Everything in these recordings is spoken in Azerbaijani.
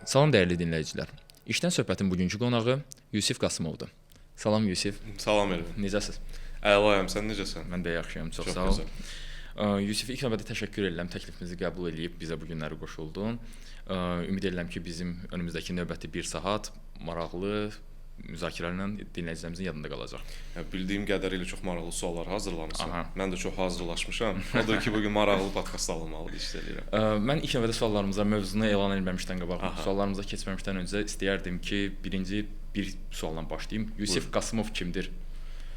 Salam dəyərli dinləyicilər. İşdən söhbətin bugünkü qonağı Yusif Qasımovdur. Salam Yusif. Salam Elvin. Necəsiz? Əlayam, sən necəsən? Mən də yaxşıyam, çox sağ ol. Yusif, ilk növbədə təşəkkür edirəm təklifimizi qəbul eləyib bizə bu günləri qoşuldun. Ümid edirəm ki, bizim önümüzdəki növbəti 1 saat maraqlı müzakirələrlə dinləyicilərimizin yadında qalacaq. Ya, bildiyim qədərilə çox maraqlı suallar hazırlamısan. Aha. Mən də çox hazırlaşmışam. Odur ki, bu gün maraqlı podkast alınmalıdır, hiss eləyirəm. Mən ilk növbədə suallarımıza mövzunu elan etməmişdən qabaq, suallarımıza keçməmişdən öncə istəyərdim ki, birinci bir sualla başlayım. Yusif Buyur. Qasımov kimdir?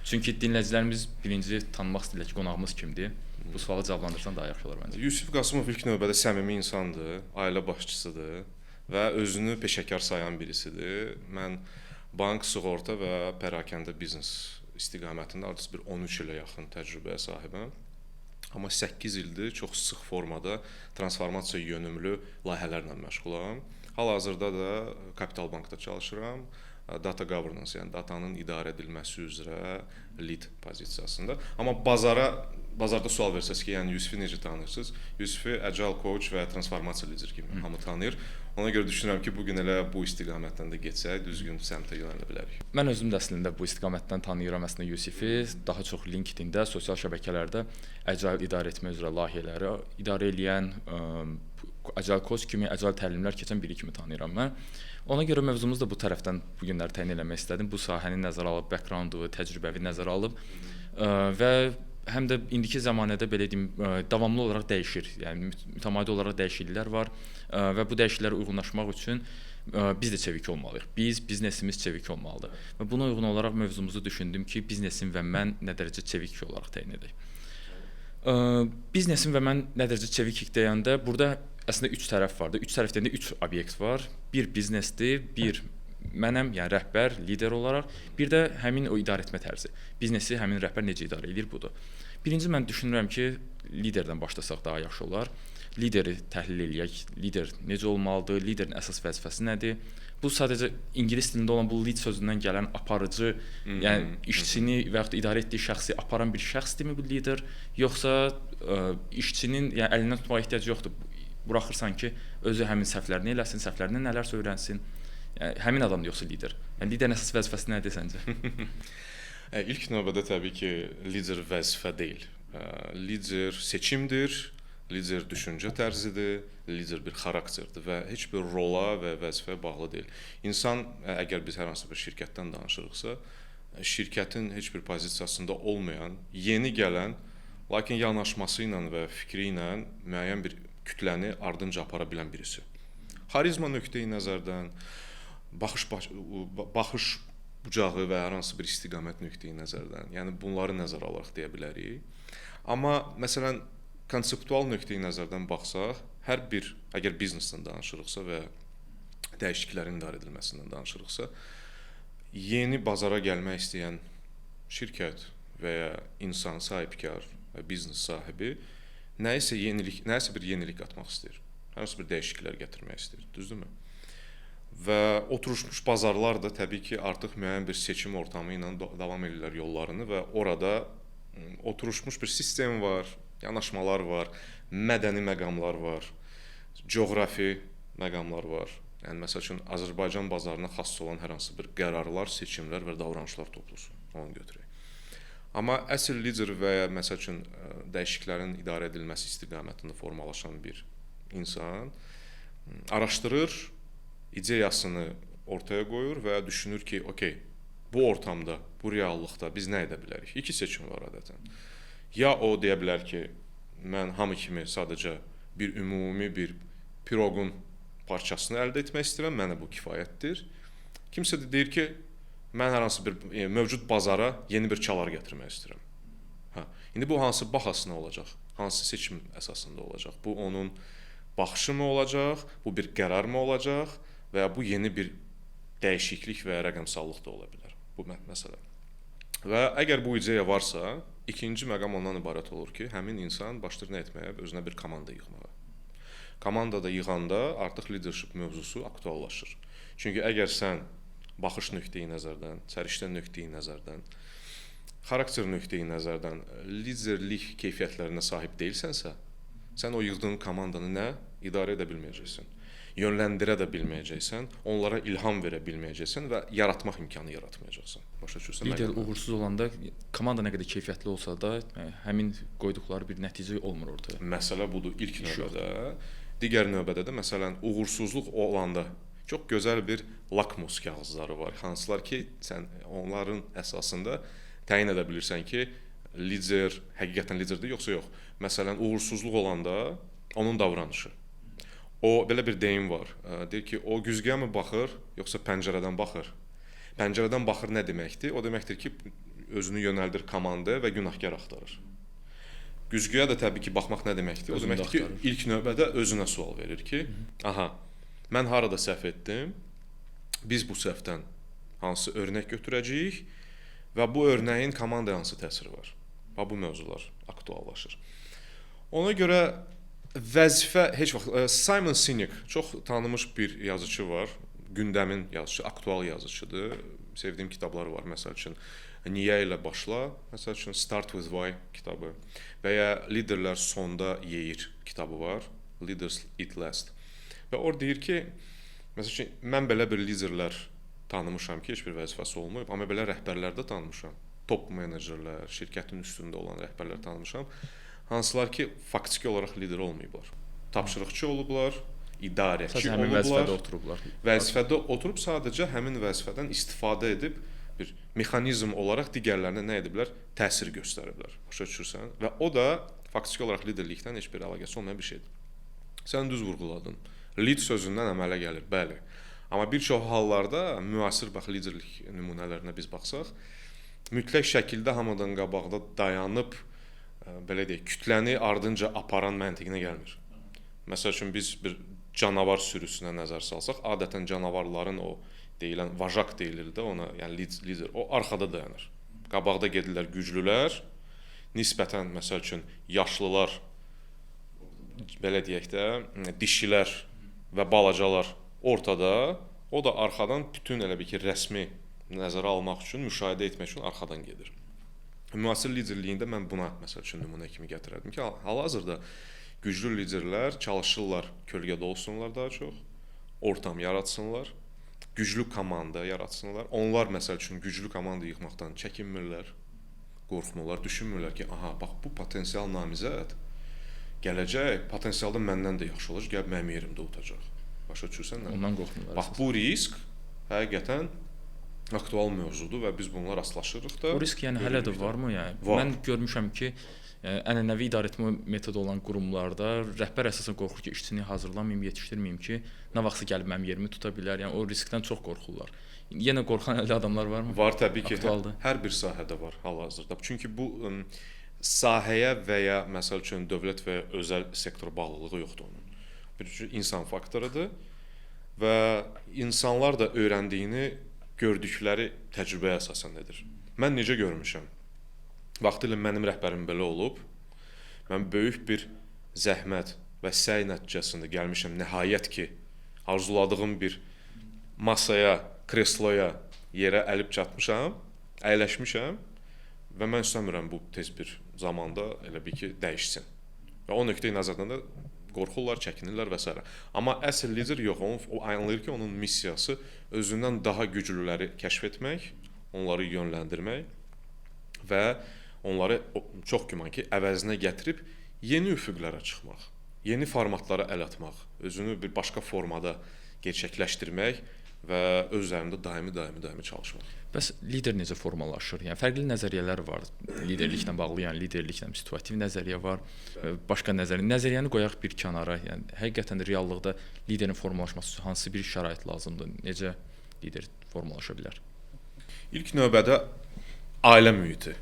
Çünki dinləyicilərimiz birinci tanımaq istəyirlər ki, qonağımız kimdir? Bu sualı cavablandırsan daha yaxşı olar məncə. Yusif Qasımov ilk növbədə səmimi insandır, ailə başçısıdır və özünü peşəkar sayan birisidir. Mən bank, sığorta və pərakəndə biznes istiqamətində hardasa bir 13 ilə yaxın təcrübəyə sahibəm. Amma 8 ildir çox sıx formada transformasiya yönümlü layihələrlə məşğulam. Hal-hazırda da Kapital Bankda çalışıram. Data governance, yəni datanın idarə edilməsi üzrə lead pozisiyasında. Amma bazarda sual versəz ki, yəni Yusifi necə tanıyırsınız? Yusifi agile coach və transformasiya lideri kimi hamı tanıyır. Ona görə düşünürəm ki, bu gün elə bu istiqamətdən də getsək, düzgün səmtə yönələ bilərik. Mən özüm də əslində bu istiqamətdən tanıyıram əslində Yusifi. Daha çox LinkedIn-də, sosial şəbəkələrdə agile idarə etmə üzrə layihələri idarə eləyən, agile coach kimi, agile təlimlər keçən biri kimi tanıyıram mən. Ona görə mövzumuzu da bu tərəfdən bu günləri təyin eləmək istədim. Bu sahəni nəzərə alıb, background-u, təcrübəvi nəzərə alıb və həm də indiki zəmanədə belə deyim, davamlı olaraq dəyişir. Yəni mütəmadi olaraq dəyişikliklər var və bu dəyişikliklərə uyğunlaşmaq üçün biz də çevik olmalıyıq. Biz, biznesimiz çevik olmalıdır. Və buna uyğun olaraq mövzumuzu düşündüm ki, biznesim və mən nə dərəcə çevik olaraq təyin edək. Biznesim və mən nə dərəcə çevikik deyəndə burada əslində 3 tərəf vardır. 3 tərəf deyəndə 3 obyekt var. Bir biznesdir, bir mənəm, yəni rəhbər, lider olaraq, bir də həmin o idarə etmə tərzi. Biznesi həmin rəhbər necə idarə edir budur. Birinci mən düşünürəm ki, liderdən başlasaq daha yaxşı olar. Lideri təhlil eləyək. Lider necə olmalıdır? Liderin əsas vəzifəsi nədir? Bu sadəcə ingilis dilində olan bu lead sözündən gələn aparıcı, yəni işçini və yaxud da idarə etdiyi şəxsi aparan bir şəxsdirmi bu lider, yoxsa işçinin yəni əlindən tutmağa ehtiyacı yoxdur. Buraxırsan ki, özü həmin səhvlərini eləsin, səhvlərindən nələrsə öyrənsin. Yəni həmin adamdır yoxsa lider? Yəni liderin əsas vəzifəsi nədir səncə? İlk növbədə təbii ki, lider vəzifə deyil. Lider seçimdir, lider düşüncə tərzidir, lider bir xarakterdir və heç bir rola və vəzifəyə bağlı deyil. İnsan əgər biz hər hansı bir şirkətdən danışırıqsa, şirkətin heç bir pozisiyasında olmayan, yeni gələn, lakin yanaşması ilə və fikri ilə müəyyən bir kütləni ardınca apara bilən birisi. Xarizma nöqteyi nəzərdən, baxış bucağı və hər hansı bir istiqamət nöqteyi nəzərdən, yəni bunları nəzərə alaraq deyə bilərik. Amma məsələn konseptual nöqteyi nəzərdən baxsaq, hər bir əgər biznesdən danışırıqsa və dəyişikliklərin idarə edilməsindən danışırıqsa, yeni bazara gəlmək istəyən şirkət və ya insan, sahibkar və biznes sahibi nəyisə yenilik, nəyisə bir yenilik qatmaq istəyir. Hər hansı bir dəyişikliklər gətirmək istəyir, düzdürmü? Və oturmuş bazarlar da təbii ki, artıq müəyyən bir seçim ortamı ilə davam edirlər yollarını və orada oturmuş bir sistem var, yanaşmalar var, mədəni məqamlar var, coğrafi məqamlar var. Yəni məsəl üçün Azərbaycan bazarına xas olan hər hansı bir qərarlar, seçimlər və davranışlar toplusu, onu götürək. Amma əsl lider və ya məsəl üçün dəyişikliklərin idarə edilməsi istiqamətində formalaşan bir insan araşdırır, ideyasını ortaya qoyur və düşünür ki, okey, bu ortamda, bu reallıqda biz nə edə bilərik? İki seçim var adətən. Ya o deyə bilər ki, mən hamı kimi sadəcə bir ümumi bir piroqun parçasını əldə etmək istəyirəm, mənə bu kifayətdir. Kimsə də deyir ki, mən hər hansı bir mövcud bazara yeni bir çalar gətirmək istəyirəm. Hə. İndi bu hansı bahasına olacaq? Hansı seçim əsasında olacaq? Bu onun baxışı mı olacaq? Bu bir qərar mı olacaq? Və ya bu yeni bir dəyişiklik və ya rəqəmsallıq da ola bilər. Bu məsələ. Və əgər bu ideya varsa, ikinci məqam ondan ibarət olur ki, həmin insan başlayır nə etməyə? Özünə bir komanda yığmağa. Komandada yığanda artıq leadership mövzusu aktuallaşır. Çünki əgər sən baxış nöqteyi nəzərdən, səriştə nöqteyi nəzərdən, xarakter nöqteyi nəzərdən liderlik keyfiyyətlərinə sahib deyilsənsə, sən o yığdığın komandanı nə idarə edə bilməyəcəksən. yönləndirə də bilməyəcəksən, onlara ilham verə bilməyəcəksən və yaratmaq imkanı yaratmayacaqsan. Başa düşürsən? Lider uğursuz olanda komanda nə qədər keyfiyyətli olsa da, həmin qoyduqları bir nəticə olmur ortaya. Məsələ budur ilk növbədə. Digər növbədə də məsələn uğursuzluq olanda çox gözəl bir lakmus kağızları var, hansılar ki, sən onların əsasında təyin edə bilirsən ki, lider həqiqətən liderdir yoxsa yox. Məsələn, uğursuzluq olanda onun davranışı. O belə bir deyim var. Deyir ki, o güzgüyə mi baxır, yoxsa pəncərədən baxır? Pəncərədən baxır nə deməkdir? O deməkdir ki, özünü yönəldir komandaya və günahkar axtarır. Güzgüyə də təbii ki, baxmaq nə deməkdir? O deməkdir ki, ilk növbədə özünə sual verir ki, aha, mən harada səhv etdim? Biz bu səhvdən hansı örnək götürəcəyik və bu örnəyin komandaya hansı təsiri var? Bax bu mövzular aktuallaşır. Ona görə vəzifə heç vaxt Simon Sinek çox tanınmış bir yazıçı var. Gündəmin yazıçısı, aktual yazıçıdır. Sevdiyim kitabları var. Məsəl üçün Niyə ilə başla, məsəl üçün Start with Why kitabı və ya Liderlər sonda yeyir kitabı var. Leaders Eat Last. Və orada deyir ki, məsəl üçün mən belə bir liderlər tanımışam ki, heç bir vəzifəsi olmayıb, amma belə rəhbərlər də tanımışam. Top menecerlər, şirkətin üstündə olan rəhbərlər tanımışam. Hansılar ki, faktiki olaraq lider olmayıblar. Tapşırıqçı olublar, idarəçi Sadəcə həmin olublar. Vəzifədə oturublar. Vəzifədə oturub sadəcə həmin vəzifədən istifadə edib bir mexanizm olaraq digərlərinə nə ediblər? Təsir göstəriblər. Başa düşürsən? Və o da faktiki olaraq liderlikdən heç bir əlaqəsi olmayan bir şeydir. Sən düz vurğuladın. Lead sözündən əmələ gəlir, bəli. Amma bir çox hallarda müasir bax liderlik nümunələrinə biz baxsaq, mütləq şəkildə hamıdan qabaqda dayanıb belə deyək, kütləni ardınca aparan məntiqinə gəlmir. Məsəl üçün biz bir canavar sürüsünə nəzər salsaq, adətən canavarların o deyilən vajak deyilir də ona, yəni lider, o arxada dayanır. Qabaqda gedirlər güclülər, nisbətən məsəl üçün yaşlılar, belə deyək də, dişilər və balacalar ortada, o da arxadan bütün elə bir ki, rəsmi nəzərə almaq üçün, müşahidə etmək üçün arxadan gedir. Müasir liderliyində mən buna məsəl üçün nümunə kimi gətirərdim ki, hal-hazırda güclü liderlər çalışırlar kölgədə olsunlar daha çox, ortam yaratsınlar, güclü komanda yaratsınlar. Onlar məsəl üçün güclü komanda yığmaqdan çəkinmirlər, qorxmurlar, düşünmürlər ki, aha, bax bu potensial namizəd gələcək, potensialda məndən də yaxşı olacaq, gəlib mənim yerimdə utacaq. Başa düşürsən nə? Ondan qorxmurlar. Bax bu risk həqiqətən aktual mövzudur və biz bununla rastlaşırıq da. O risk yəni hələ də varmı? Yəni var. Mən görmüşəm ki, ənənəvi idarəetmə metodu olan qurumlarda rəhbər əsasən qorxur ki, işçini hazırlamayım, yetişdirməyim ki, nə vaxtsa gəlib mənim yerimi tuta bilər. Yəni o riskdən çox qorxurlar. Yenə qorxan elə adamlar varmı? Var təbii ki, Aktualdır. Hər bir sahədə var hal-hazırda. Çünki bu sahəyə və ya məsəl üçün dövlət və ya özəl sektor bağlılığı yoxdur onun. Bir cür insan faktorudur və insanlar da öyrəndiyini gördükləri təcrübəyə əsasən edir. Mən necə görmüşəm? Vaxtilə mənim rəhbərim belə olub. Mən böyük bir zəhmət və səy nəticəsində gəlmişəm nəhayət ki, arzuladığım bir masaya, kresloya, yerə əlib çatmışam, əyləşmişəm və mən istəmirəm bu tez bir zamanda elə bir ki, dəyişsin. Və o nöqteyi nəzərdən də qorxurlar, çəkinirlər və s. Amma əsl lider yox, o anlayır ki, onun missiyası özündən daha güclüləri kəşf etmək, onları yönləndirmək və onları çox güman ki, əvəzinə gətirib yeni üfüqlərə çıxmaq, yeni formatlara əl atmaq, özünü bir başqa formada gerçəkləşdirmək və öz üzərində daimi çalışmaq. Bəs lider necə formalaşır? Yəni fərqli nəzəriyyələr var liderliklə bağlı, yəni liderliklə situativ nəzəriyyə var, başqa nəzəriyyə. Nəzəriyyəni qoyaq bir kənara. Yəni həqiqətən də reallıqda liderin formalaşması üçün hansı bir şərait lazımdır? Necə lider formalaşa bilər? İlk növbədə ailə mühiti.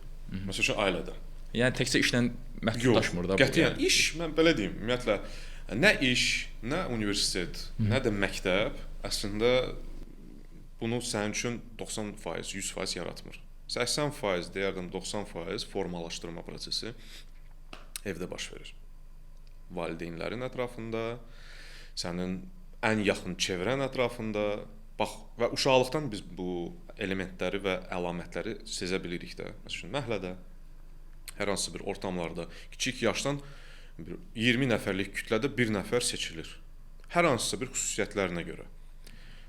Məsəl üçün ailədə. Yəni təkcə işlə məhdudlaşmır da bu. Qətiyyən yəni. İş, mən belə deyim, ümumiyyətlə nə iş, nə universitet, nə də məktəb əslində bunu sənin üçün 90%, 100% yaratmır. 80% deyərdim, 90% formalaşdırma prosesi evdə baş verir. Valideynlərin ətrafında, sənin ən yaxın çevrən ətrafında. Bax və uşaqlıqdan biz bu elementləri və əlamətləri sezə bilirik də. Məsələn, məhəllədə, hər hansı bir ortamlarda kiçik yaşdan 20 nəfərlik kütlədə bir nəfər seçilir. Hər hansısa bir xüsusiyyətlərinə görə.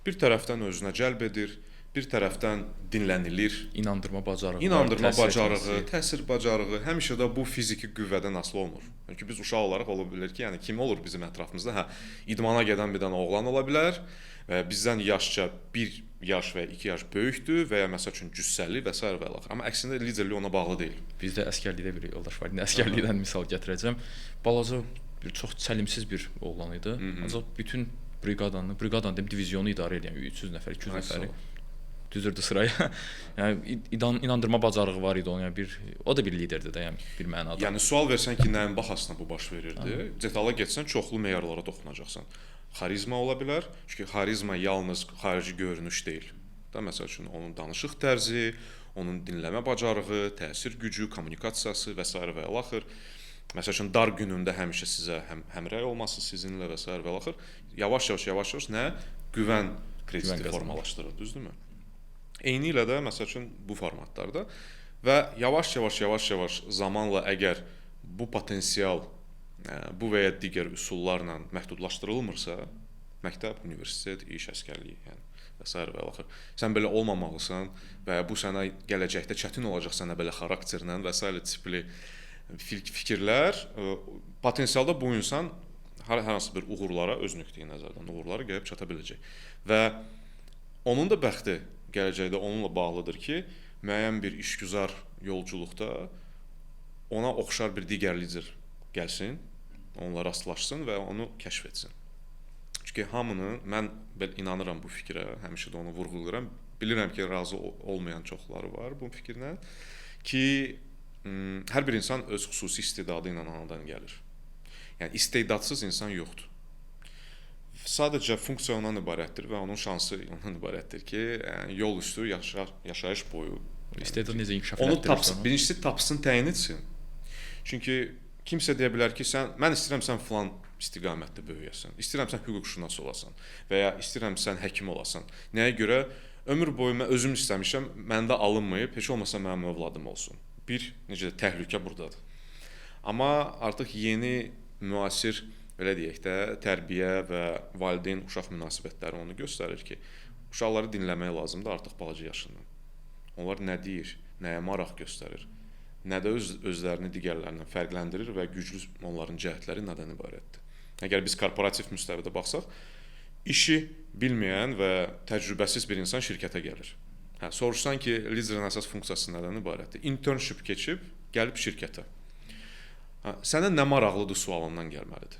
Bir tərəfdən özünə cəlb edir, bir tərəfdən dinlənilir. İnandırma bacarığı, İnandırma bacarığı, təsir bacarığı həmişə də bu fiziki qüvvədən asılı olmur. Çünki biz uşaq olaraq ola bilər ki, yəni kim olur bizim ətrafımızda? Hə, idmana gedən bir dənə oğlan ola bilər və bizdən yaşca 1 yaş və ya 2 yaş böyükdür və ya məsəl üçün cüssəli və sair və ilaxır. Amma əksində liderlik ona bağlı deyil. Bizdə əsgərlikdə bir yoldaş var idi. Əsgərlikdən misal gətirəcəm. Balaca bir çox səlimsiz bir oğlan idi. Ancaq bütün briqadanı, briqadanı deyim, divizyonu idarə edən 300 nəfər, 200 nəfəri düzürdü sıraya. Yəni inandırma bacarığı var idi onun. Yəni bir o da bir liderdir də, yəni bir mənada. Yəni sual versən ki, nəyin bahasına bu baş verirdi? Detala getsən çoxlu meyarlara toxunacaqsan. Xarizma ola bilər. Çünki xarizma yalnız xarici görünüş deyil. Da məsəl üçün onun danışıq tərzi, onun dinləmə bacarığı, təsir gücü, kommunikasiyası və sair və ilaxır. Məsəl üçün dar günündə həmişə sizə həmrəy olması sizinlə və sair və ilaxır. Yavaş-yavaş nə güvən krediti formalaşdırır, düzdürmü? Eyni ilə də məsəl üçün bu formatlarda və yavaş-yavaş zamanla əgər bu potensial bu və ya digər üsullarla məhdudlaşdırılmırsa, məktəb, universitet, iş, əsgərlik, yəni və sair və ilaxır. Sən belə olmamalısan və ya bu sənə gələcəkdə çətin olacaq sənə belə xarakterlə və sair tipli fikirlər, potensialda bu insan hər hansı bir uğurlara, öz nöqteyi nəzərdən uğurlara gəlib çata biləcək. Və onun da bəxti gələcəkdə onunla bağlıdır ki, müəyyən bir işgüzar yolculuqda ona oxşar bir digər lider gəlsin, onunla rastlaşsın və onu kəşf etsin. Çünki hamının, mən belə inanıram bu fikrə, həmişə də onu vurğulayıram. Bilirəm ki, razı olmayan çoxları var bu fikirlə ki, hər bir insan öz xüsusi istedadı ilə anadan gəlir. Yəni istedadsız insan yoxdur. Sadəcə funksiya ondan ibarətdir və onun şansı ondan ibarətdir ki, yəni yol üstü yaşayış boyu istedad necə inkişaf elətdirirsə, onu tapsın, birincisi tapsın, təyin etsin. Çünki kimsə deyə bilər ki, sən mən istəyirəm sən filan istiqamətdə böyüyəsən, istəyirəm sən hüquqşünas olasan və ya istəyirəm sən həkim olasan. Nəyə görə? Ömür boyu mən özüm istəmişəm, məndə alınmayıb, heç olmasa mənim övladım olsun. Bir, necə də təhlükə burdadır. Amma artıq yeni müasir belə deyək də, tərbiyə və valideyn-uşaq münasibətləri onu göstərir ki, uşaqları dinləmək lazımdır artıq balaca yaşından. Onlar nə deyir, nəyə maraq göstərir, nədə özlərini digərlərindən fərqləndirir və güclü onların cəhətləri nədən ibarətdir. Əgər biz korporativ müstəvidə baxsaq, işi bilməyən və təcrübəsiz bir insan şirkətə gəlir. Hə, soruşsan ki, liderin əsas funksiyası nədən ibarətdir? Internship keçib, gəlib şirkətə. Hə, sənə nə maraqlıdır sualından gəlməlidir.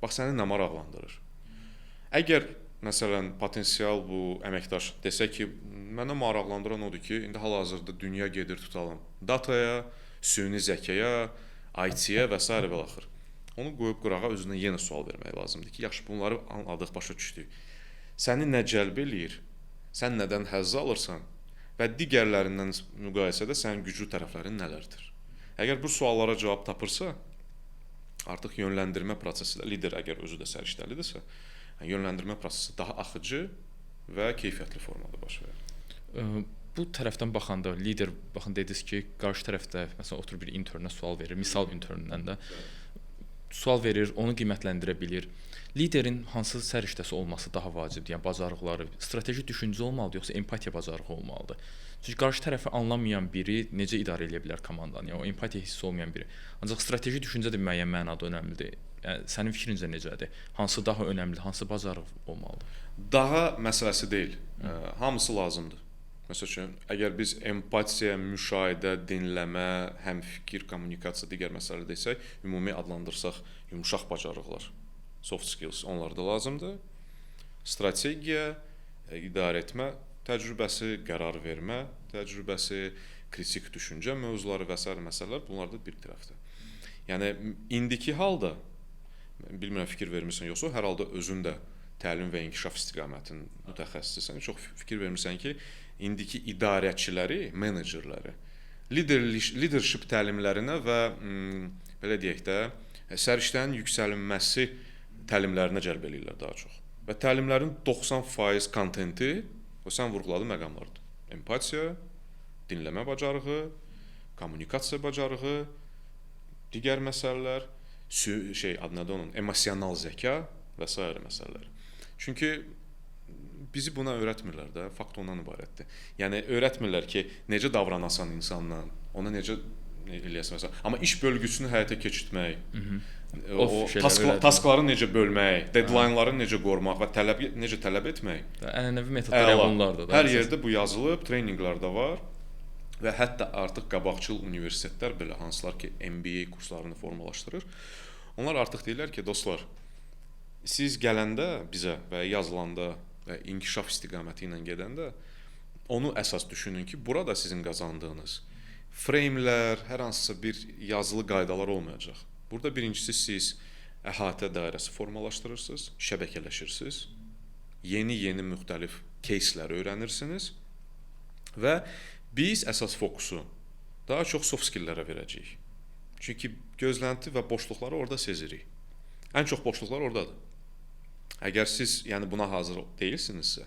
Bax, səni nə maraqlandırır? Əgər, məsələn, potensial bu əməkdaş desə ki, mənə maraqlandıran odur ki, indi hal-hazırda dünya gedir tutalım dataya, süni zəkaya, IT-yə və sair və ilaxır. Onu qoyub qırağa özünə yenə sual vermək lazımdır ki, yaxşı, bunları anladıq, başa düşdük. Səni nə cəlb eləyir? Sən nədən həzz alırsan? Və digərlərindən müqayisədə sənin güclü tərəflərin nələrdir? Əgər bu suallara cavab tapırsa, artıq yönləndirmə prosesi də, lider əgər özü də səriştəlidirsə, yönləndirmə prosesi daha axıcı və keyfiyyətli formada baş verir. Bu tərəfdən baxanda lider, baxın dediniz ki, qarşı tərəfdə məsələn oturub bir internə sual verir, misal interndən də sual verir, onu qiymətləndirə bilir. Liderin hansı səriştəsi olması daha vacibdir? Yəni bacarıqları, strateji düşüncə olmalıdır, yoxsa empatiya bacarığı olmalıdır? Çünki qarşı tərəfi anlamayan biri necə idarə eləyə bilər komandanı? Yəni o empatiya hissi olmayan biri. Ancaq strateji düşüncə də müəyyən mənada önəmlidir. Yəni sənin fikrincə necədir? Hansı daha önəmlidir, hansı bacarıq olmalıdır? Daha məsələsi deyil. Hamısı lazımdır. Məsəl üçün, əgər biz empatiya, müşahidə, dinləmə, həmfikir, kommunikasiya, digər məsələ desək, ümumi adlandırsaq yumşaq bacarıqlar, soft skills, onlar da lazımdır. Strategiya, idarə etmə təcrübəsi, qərar vermə təcrübəsi, kritik düşüncə mövzuları və sair məsələlər, bunlar da bir tərəfdir. Yəni indiki halda, bilmirəm fikir vermirsən yoxsa, hər halda özün də təlim və inkişaf istiqamətinin mütəxəssisisən, çox fikir vermirsən ki, indiki idarəçiləri, menecerləri leadership təlimlərinə və belə deyək də, səriştənin yüksəlinməsi təlimlərinə cəlb eləyirlər daha çox. Və təlimlərin 90% kontenti o sən vurğuladığın məqamlardır. Empatiya, dinləmə bacarığı, kommunikasiya bacarığı, digər məsələlər, adı nədir onun, emosional zəka. və s. məsələləri. Çünki bizi buna öyrətmirlər də, fakt ondan ibarətdir. Yəni öyrətmirlər ki, necə davranasan insanla, ona necə eləyəsən məsələn. Amma iş bölgüsünü həyata keçirtmək, o taskları necə bölmək, deadline-ları necə qorumaq və tələb necə tələb etmək. Ənənəvi metodlar yəni bunlardır da. Hər yerdə bu yazılıb, treninqlərdə var və hətta artıq qabaqcıl universitetlər belə hansılar ki, MBA kurslarını formalaşdırır. Onlar artıq deyirlər ki, dostlar, siz gələndə bizə və yazılanda və inkişaf istiqaməti ilə gedəndə onu əsas düşünün ki, burada sizin qazandığınız freymlər, hər hansısa bir yazılı qaydalar olmayacaq. Burada birincisi siz əhatə dairəsi formalaşdırırsınız, şəbəkələşirsiniz, yeni-yeni müxtəlif кейsləri öyrənirsiniz və biz əsas fokusu daha çox soft skill-lərə verəcəyik. Çünki gözlənti və boşluqları orada sezirik. Ən çox boşluqlar oradadır. Əgər siz yəni buna hazır deyilsinizsə,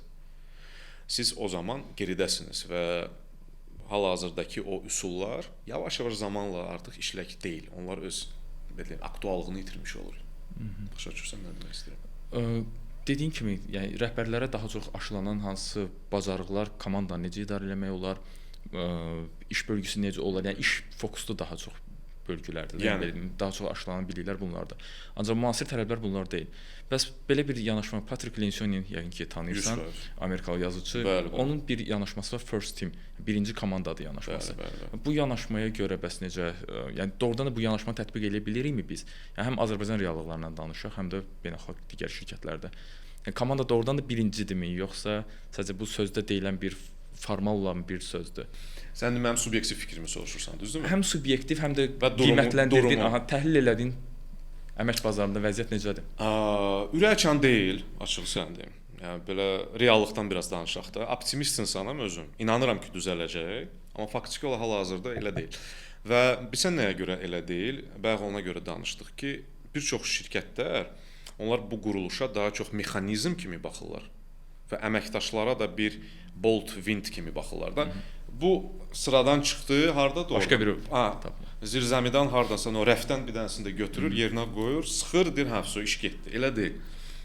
siz o zaman geridəsiniz və hal-hazırdakı o üsullar yavaş-yavaş zamanla artıq işlək deyil. Onlar öz belə deyim, aktuallığını itirmiş olur. Başa düşürsən nə demək istəyirəm? Dediyin kimi, yəni rəhbərlərə daha çox aşılanan hansı bacarıqlar, komandanı necə idarə eləmək olar, iş bölgüsü necə olar, yəni iş fokuslu daha çox bölgülərdir. Yəni daha çox aşılanan biliklər bunlardır. Ancaq müasir tələblər bunlar deyil. Bəs belə bir yanaşma Patrick Lencioni yəqin ki tanıyırsan, Amerikalı yazıcı, bəli, bəli. Onun bir yanaşması var, first team, birinci komandadır yanaşması. Bəli, bəli, bəli. Bu yanaşmaya görə bəs necə, yəni doğrudan da bu yanaşmanı tətbiq eləyə bilirikmi biz? Yəni həm Azərbaycan reallıqlarından danışaq, həm də beynəlxalq digər şirkətlərdə. Yəni komanda doğrudan da birincidirmi, yoxsa sadəcə bu sözdə deyilən bir formal olan bir sözdür? Sən də mənim subyektiv fikrimi soruşursan, düzdürmü? Həm subyektiv, həm də qiymətləndirdiyin, aha, təhlil elədiyin əmək bazarında vəziyyət necədir? Ürək açan deyil, açıq sən deyim. Yəni belə reallıqdan biraz danışaq da. Optimist insanam özüm. İnanıram ki, düzələcək, amma faktiki olaraq hal-hazırda elə deyil. Və bilsən nəyə görə elə deyil? Bayaq ona görə danışdıq ki, bir çox şirkətlər onlar bu quruluşa daha çox mexanizm kimi baxırlar və əməkdaşlara da bir bolt wind kimi baxırlar da. Bu sıradan çıxdı, harda doğru? Başqa bir zirzəmidən hardansa o rəfdən bir dənəsini də götürür, yerinə qoyur, sıxır, deyir, hə, iş getdi. Elə deyil.